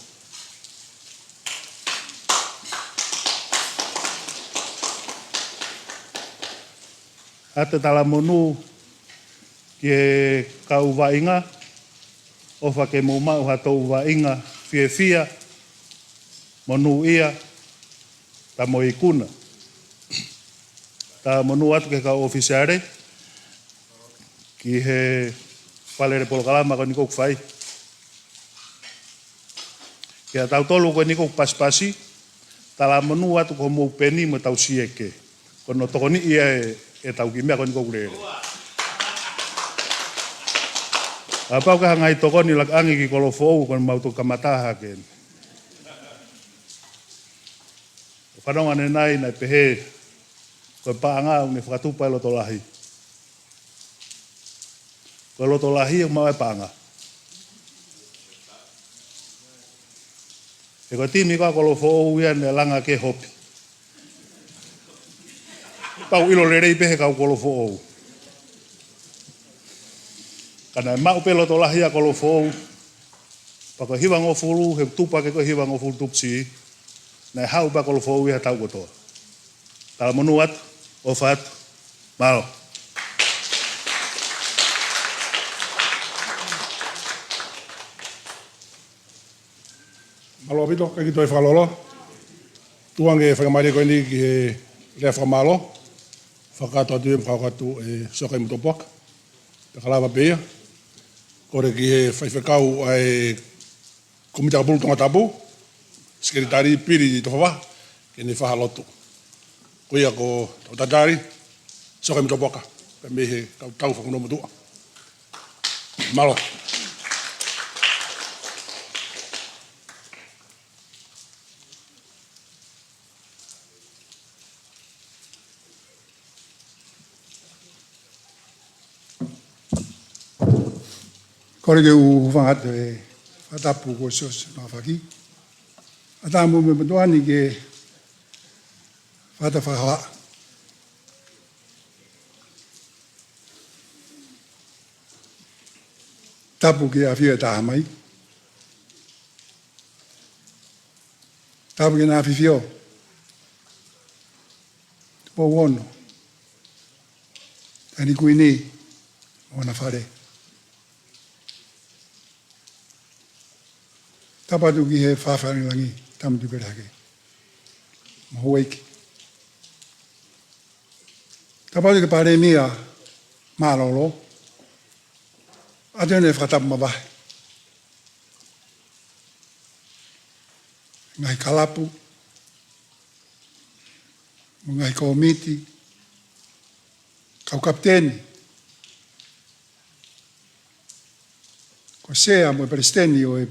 ʻOatu e talamonū ki he kau vaʻinga, ʻofa ke mou maʻu haʻatou vaʻinga fiefia, monūʻia, pea mo ikuna. Talamonū atu ki he kau ʻōfisiale, ki he fale polokalama ko eni ʻoku fai. Kia tautolu ko eni ʻoku pasipasi, talamonū atu ko hoʻomou peni mo ʻetau sieke. Ko hono tokoniʻi ia ʻe, ʻetau kiʻi meʻa ko eni ʻoku lele. Kapau ʻoku ʻi ai ha ngaahi tokoni ʻe laka ange ki Kolofoʻou, ko ʻene mau toki kamata hake eni. ʻOku fanongo ʻanenai naʻe pehē, ko e paʻanga ʻoku ne fakatupu ʻa e loto lahi. Ko e loto lahi ʻoku maʻu ai e paʻanga. He ko e timi ko ē ʻa Kolofoʻou ia naʻe langa ki he hopi. Pau ʻilo lelei pē he kau Kolofoʻou. Ka naʻe maʻu pē loto lahi ʻa Kolofoʻou. Pea ko e hivangofulu, he tupu hake ko e hivangofulu tupu siʻi. Naʻe haʻu pē ʻa Kolofoʻou ia he taʻu kotoa. Talamonū atu, ʻofa atu, mālō. Mālō ʻaupito, ka kiʻi toe fakalōloa. Tuku ange e faingamālie ko eni ki he lea fakamālō. Fakakakato atu ē, fakakakato atu e Sioka ʻi Motuʻapuaka. Pea ka lava pē ia. Kole ki he faifekau ʻa e Kōmiti ʻAkapulu Tongatapu, Sekelitali Pili Tofavaha, ke ne fai ha lotu. Ko ia ko Toketā Tatali, Sioka ʻi Motuʻapuaka, pea mei he kau tau fakafonua motuʻa. Mālō. Kole ke u hūfanga atu he fakatapu kuo ʻosi ʻosi fakafeʻiloaki. Fakatapu mo e motuʻa ni ke fakatapu fakahā. Tapu ki he ʻAfio ʻe Taha Mai. Tapu ki he ʻAfifio Tupou Ono, Taʻahine Kuini mo hona fale. Tapu atu ki he Fakalāngilangi, Tama Tuʻipelehake mo houʻeiki. Tapu atu ki he Palēmia mālōlō, ʻoatu ʻene fakatapu mavahe. Ngaahi kalapu, mo e ngaahi kōmiti, kau kapiteni, ko e sea mo e palesiteni ʻo e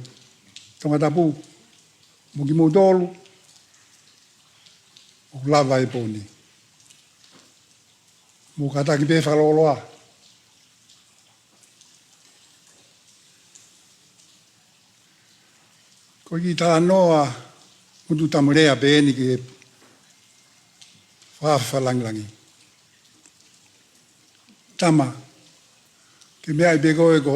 Tongatapu, mo kimoutolu ʻoku lava he pō ni. Mou kātaki pē fakalōloa. Ko e kiʻi talanoa ngutu tamu lea pē eni ki he Fakalāngilangi. Tama, ke meaʻi pē koe ko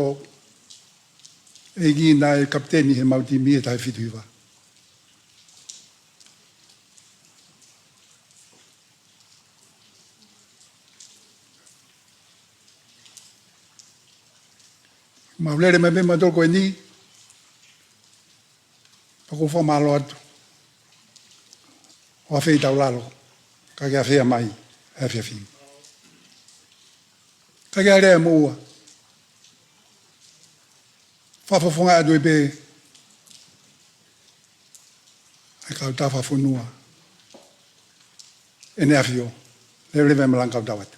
e ʻeiki naʻe kapiteni he mau timi he taha fitu hiva. Mau lele mai pē mautolu ko eni, pea ʻoku ou fakamālō atu. ʻOku ʻafeʻi tau lalo, ka ke ʻafeʻi mai, ʻa e ʻAfiona. Ka ke ʻalea mo ua. Fakafofonga atu pē ʻa e kau tau fakafonua. ʻEne ʻAfio, leveleva e malanga kau tau atu.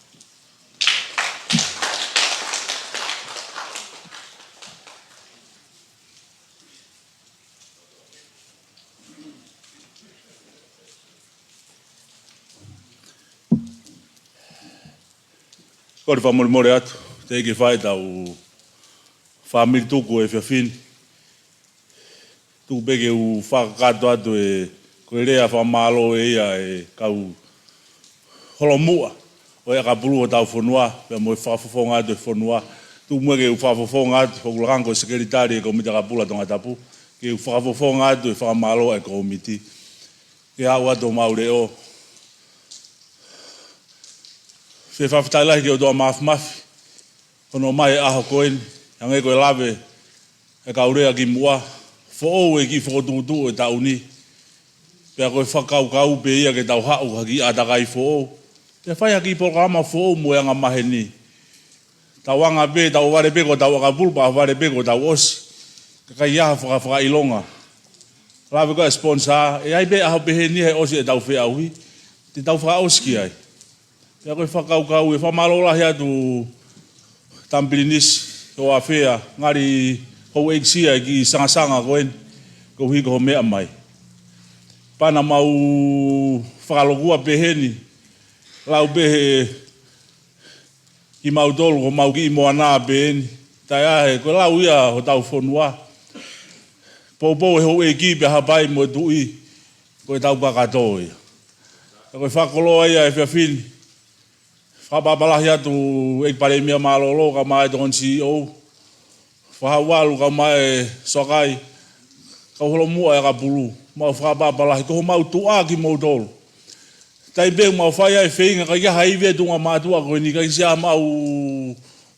Kole fakamolemole atu, teʻeki fai tau fāmili tuku e ʻAfiona. Tuku pē ke u fakakakato atu e, ko e lea fakamālō ʻa e kau holomuʻa ʻo e ʻakapulu ʻo hotau fonua, pea mo e fakafofonga atu e fonua. Tuku muʻa ke u fakafofonga atu, hoku lakanga ko e sekelitali e Kōmiti ʻAkapulu ʻa Tongatapu, ke u fakafofonga atu e fakamālō ʻa e kōmiti. Ke aʻu atu homau leʻo. Fie fakafetaʻi lahi ki he ʻOtua Māfimafi, hono ʻomai e ʻaho ko eni, hangē ko e lave ʻa e kau lea kimuʻa, foʻou e kiʻi fokotuʻutuʻu ʻo e taʻu ni. Pea ko e fakakaukau pē ia ke tau haʻu ha kiʻi ʻātakai foʻou. Pea fai ha kiʻi polokalama foʻou mo e anga maheni. Tau anga pē, tau vale pē ko hotau ʻakapulu, pea vale pē ko hotau ʻosi. Ka ʻikai ha faka-, fakaʻilonga. Lave ko e sponsor, ʻe ʻi ai pē ʻaho pehē ni he ʻosi ʻetau feʻauhi. Te tau fakaʻosi ki ai. Pea ko e fakakaukau, ʻe fakamālō lahi atu Tama Pilinisi, ʻo ʻafea, ngali houʻeiki sia e kiʻi sangasanga ko eni, koeʻuhi ko hoʻo meʻa mai. Pea naʻa mau fakalokua pehē ni, lau pē he kimautolu ko homau kiʻi moana pē eni. Taʻeʻahe, ko e lau ia hotau fonua. Poupou e houʻeiki pea hapai mo e tuʻi, ko e tau kakato ia. Ka ko e fakakoloa ia e ʻAfiona. Fakaʻapaʻapa lahi atu ʻEiki Palēmia mālōlō, kae ʻumaʻā e Tokoni C E O. Fakahauʻalu kae ʻumaʻā e Soakai, kau holomuʻa e ʻakapulu, mau fakaʻapaʻapa lahi, ko homau tuʻa kimoutolu. Taimi pē ʻoku mau fai ai e feinga, ʻikai ha ivi e tuʻunga mātuʻa ko eni, ʻikai siʻa mau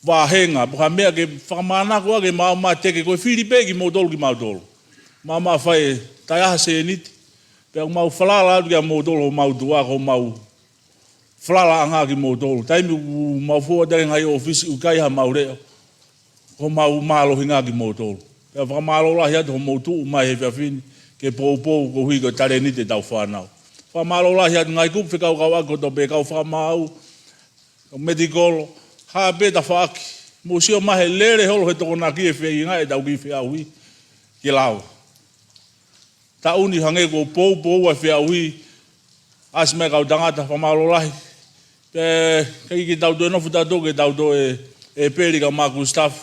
vāhenga, pe ko ha meʻa ke fakamānako ʻaki ʻemau mateke, ko e fili pē kimoutolu kimautolu. Mau, mau fai e taʻeʻaha sēniti, pea ʻoku mau falala atu kia moutolu, homau tuʻa, ko homau falalaʻanga kimoutolu. Taimi ʻoku mau foʻi atu ki he ngaahi ʻōfisi ʻoku ʻikai haʻamau leʻo, ko homau mālohinga kimoutolu. Pea fakamālō lahi atu hoʻomou tuʻu mai he ʻAfiona ke poupou koeʻuhi ko e talēniti ʻetau fānau. Fakamālō lahi atu ngaahi kupu fekauʻaki kotoa pē, kau fakamaau, kau metikolo, ha pē tafaʻaki. Mou sio mai he lele holo he Tokonaki e feinga ʻetau kiʻi feʻauhi ke lava. Taʻu ni hangē kuo poupou ʻa e feʻauhi, ʻasi mai kau tangata, fakamālō lahi. Pea ʻikai ke tau toe nofo tautolu ke tau toe ʻEpeli kae ʻumaʻā Kusitafu.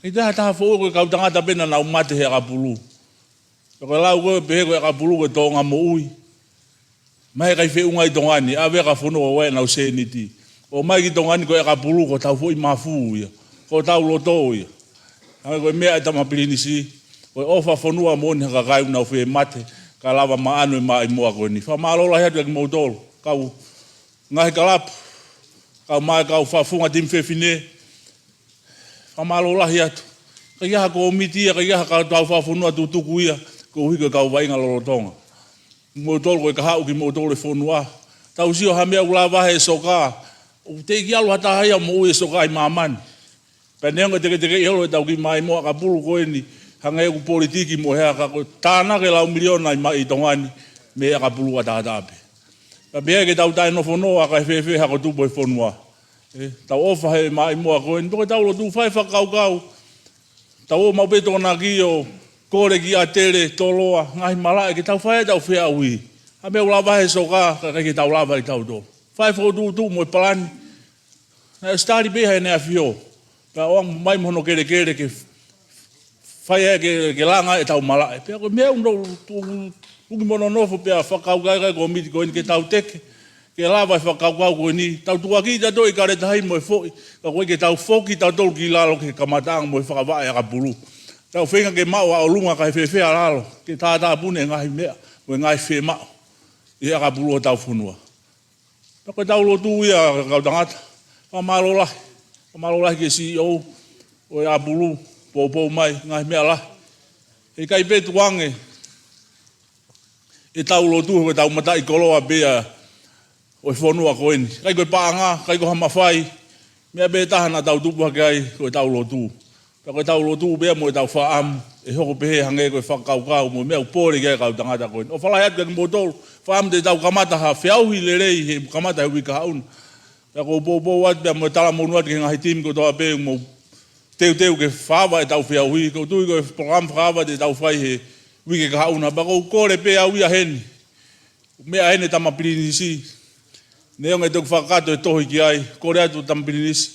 ʻIkai toe ʻi ai ha taha foʻou, ko e kau tangata pē naʻa nau mate he ʻakapulu. Pea ko e lau ko ē pehē ko e ʻakapulu ko e tōʻonga moʻui. Mai he kai feʻunga ʻi Tonga ni, ʻave ʻa e kau fonua ʻo ʻai ʻenau sēniti. ʻOmai ki Tonga ni ko e ʻakapulu ko hotau foʻi mafu ia. Ko hotau loto ia. Hangē ko e meʻa ʻa e Tama Pilinisi, ko e ʻofa fonua moʻoni ha kakai ʻoku nau fie mate, kae lava maʻanu e maʻimoa ko eni. Fakamālō lahi atu kia kimoutolu. Kau ngaahi kalapu, kae ʻumaʻā e kau fakafofonga timi fefine, fakamālō lahi atu. ʻIkai ha kōmiti ia, ʻikai ha kau tau fakafonua tutuku ia, koeʻuhi ko e kau vaʻinga lolotonga. Moutolu ko e kahaʻu kimoutolu e fonua. Tau sio ha meʻa ʻoku lava he Soka. ʻOku teʻeki ʻalu ha taha ia ʻo moʻui e Soka ʻi māmani. Pea neongo e teketekeʻi holo ʻetau kiʻi maʻimoa ʻakapulu ko eni, hangē ʻoku politiki mo e hā, ka ko e tānaki e lau miliona ʻi ma-, ʻi Tonga ni, mei he ʻakapulu ʻataʻatā pē. Pea pehē ke tau taʻenofo noa kae fēfē hako tupu e fonua. ʻE, tau ʻofa he maʻimoa ko eni, pea ko ʻetau lotu, fai e fakakaukau. Tau ō maʻu pē Tokonaki ʻo kole ki ʻAtele, Toloa, ngaahi malaʻe, ke tau fai ʻetau feʻauhi. Ha meʻa ʻoku lava he Soka, ka ʻikai ke tau lava ʻe tautolu. Fai e fokotuʻutuʻu mo e palani. Naʻe ʻosi tali pē ʻe heʻene ʻAfio. Pea ʻomai mo hono kelekele ke fai ai ke, ke langa ʻetau malaʻe. Pea ko e meʻa ʻoku nau tu-, tuki mo nonofo pea fakakaukau e kōmiti ko eni ke tau teke. Ke lava e fakakaukau ko eni. Tau tukuakiʻi tautolu ʻi Kaletahi mo e foʻi. Ka ko e ke tau foki tautolu ki lalo ki he kamataʻanga mo e fakavaʻe ʻakapulu. Tau feinga ke maʻu ʻa ʻolunga kae fēfē ʻa lalo. Ke tātāpuni e ngaahi meʻa. Mo e ngaahi fiemaʻu. ʻI he ʻakapulu ʻo hotau fonua. Pea ko ʻetau lotu ia kau tangata. Fakamālō lahi. Fakamālō lahi ki he C E O. ʻo e ʻapulu, poupou mai, ngaahi meʻa lahi. He ʻikai pē tuku ange ʻetau lotu, ko ʻetau mataʻikoloa pē ia ʻo e fonua ko eni. ʻIkai ko e paʻanga, ʻikai ko ha mafai, meʻa pē taha naʻa tau tupu hake ai ko ʻetau lotu. Pea ko ʻetau lotu pē ia mo ʻetau fakaʻamu, ʻe hoko pehē hangē ko e fakakaukau mo e meʻa ʻoku pole ki ai e kau tangata ko eni. ʻOfa lahi atu kiate kimoutolu, fakaʻamu te tau kamata ha feʻauhi lelei he kamata he uike kahaʻu na. Pea ʻoku ou poupou atu pea mo e talamonū atu ki he ngaahi timi kotoa pē ʻoku mou teuteu ke fakaava ʻetau feʻauhi, ʻoku ou tui ko e polokalama fakaava te tau fai he uike kahaʻu na. Pea ʻoku ou kole pē au ia heni, meʻa heni Tama Pilinisi. Neongo ʻete toki fakakakato e tohi ki ai, kole atu Tama Pilinisi,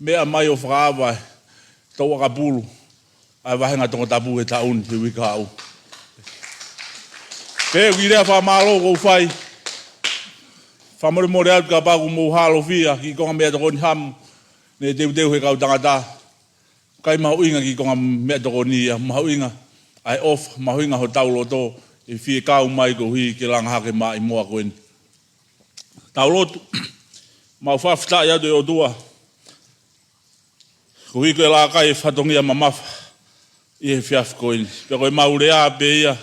meʻa mai ʻo fakaava e tau ʻakapulu ʻa e vāhenga Tongatapu he taʻu ni he uike kahaʻu. Pea ko e kiʻi lea fakamālō ʻoku ou fai, fakamolemole atu kapau ʻoku mou hālofia kiʻi konga meʻatokoni hamu ne teuteu he kau tangata. ʻIkai mahuʻinga kiʻi konga meʻatokoni ia, mahuʻinga ʻa e ʻofa, mahuʻinga hotau loto ʻe fie kau mai koeʻuhi ke langa hake mai moa ko eni. Tau lotu. Mau fakafetaʻi atu ʻe ʻOtua koeʻuhi ko e lākai e fatongia mamafa ʻi he efiafi ko eni. Pea ko e mau lea pē ia,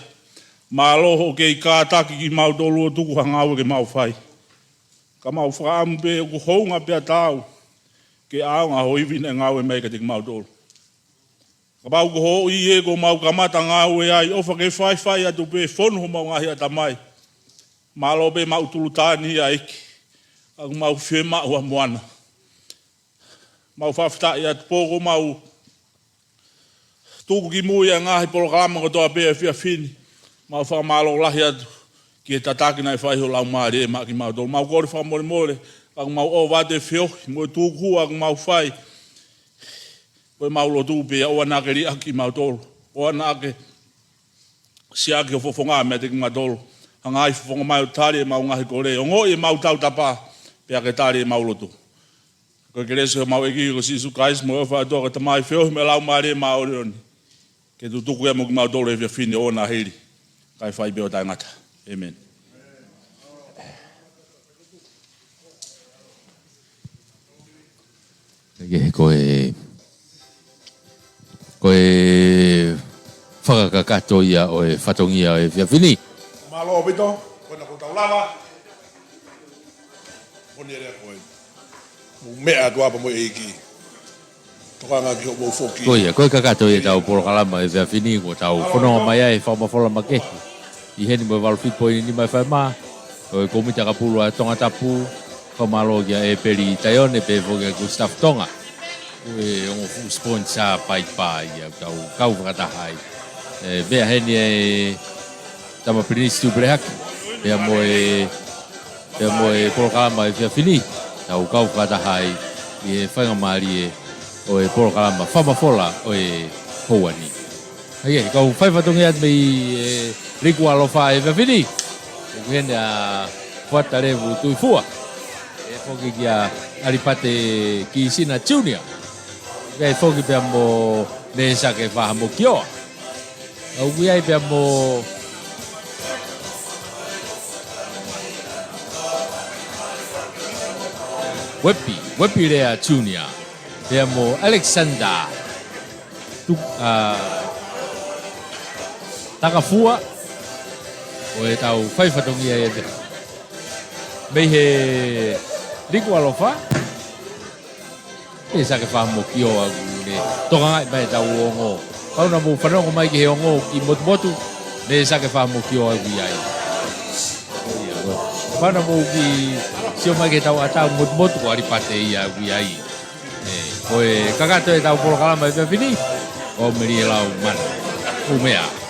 mālō hoʻo kei kātaki kimautolu ʻo tuku ha ngāue ke mau fai. Ka mau fakaʻamu pē ʻoku hounga pea taau ke ʻaonga ho ivi naʻe ngāue mai kiate kimautolu. Kapau ko hoʻo ʻie kuo mau kamata ngāue ai, ʻofa ke faifai atu pē, fonu homau ngaahi ʻatamai. Mālō pē mau tulutāni ia ʻEiki, ʻoku mau fiemaʻu ʻa moana. Mau fakafetaʻi atu pē kuo mau tuku ki mui ʻa e ngaahi polokalama kotoa pē he efiafi ni. Mau fakamālō lahi atu ki he tataki naʻe fai ʻe ho Laumālie maʻa kimautolu. Mau kole fakamolemole, ʻoku mau ʻohovale atu he feohi mo e tūkuhua ʻoku mau fai. Ko e mau lotu pē ia, ʻoua naʻa ke liʻaki kimautolu, ʻoua naʻa ke siʻaki ho fofonga meiate kimautolu. Hanga ʻo fofonga mai ʻo tali ʻemau ngaahi kole, ongoʻi ʻemau tautapa, pea ke tali ʻemau lotu. Ko e kelesi ʻa homau ʻEiki ko Sīsū Kalaisi mo e ʻofa ʻa e ʻOtua ko e Tamai, feohi mo e Laumālie Māʻoniʻoni, ke tutuku ia mo kimautolu he efiafi ni ʻo ʻoua naʻa hili, kae fai pē ʻo taʻengata. ʻĒmeni. Ko e, ko e fakakakato ia ʻo e fatongia ʻo e efiafi ni. Mālō ʻaupito, ko ena kuo tau lava. Ko eni e lea ko ē. Mou meʻa atu ā pea mo e ʻEiki. Tokanga ki hoʻomou foki. Ko ia, ko e kakato ia ʻetau polokalama he efiafi ni, kuo tau fononga mai ai he fakamafola makehe ʻi heni mo e valu fitu poini nima F M R, ko e Kōmiti ʻAkapulu ʻa Tongatapu, fakamālō kia ʻEpeli Taione, pehē foki kia Gustav Tonga. Ko e ongo fuʻu sponsor Paipa ia, tau kau fakataha ai. ʻE, meʻa heni ʻa e Tama Pilinisi Tuʻipelehake, pea mo e, pea mo e polokalama he efiafi ni, tau kau fakataha ai ʻi he faingamālie ʻo e polokalama fakamafola ʻo e houa ni. ʻA ia, kau fai fatongia atu mei he Liku ʻAlofa he efiafi ni. ʻOku ʻi heni ʻa Fuata Levu Tuifua. ʻE foki kia ʻAlipate Kisina Junior. ʻE foki pea mo Nesake Fahamokioa. ʻOku ʻi ai pea mo Wepi, Wepi Lea Junior, pea mo Alexander Tu-, ʻa, Takafua, ʻo ʻetau fai fatongia ʻe te. Mei he Liku ʻAlofa, Nesake Fahamokioa ʻoku ne tokangaʻi mai ʻetau ongo. Kapau naʻa mou fanongo mai ki he ongo ki Motumotu, Nesake Fahamokioa ʻoku ʻi ai. Kapau naʻa mou kiʻi sio mai ki heʻetau ʻatā Motumotu, ko ʻAlipate ia ʻoku ʻi ai. ʻE, ko e kakato ʻetau polokalama he efiafi ni, ʻo Meli e Lau Mana. Mou meʻa ā.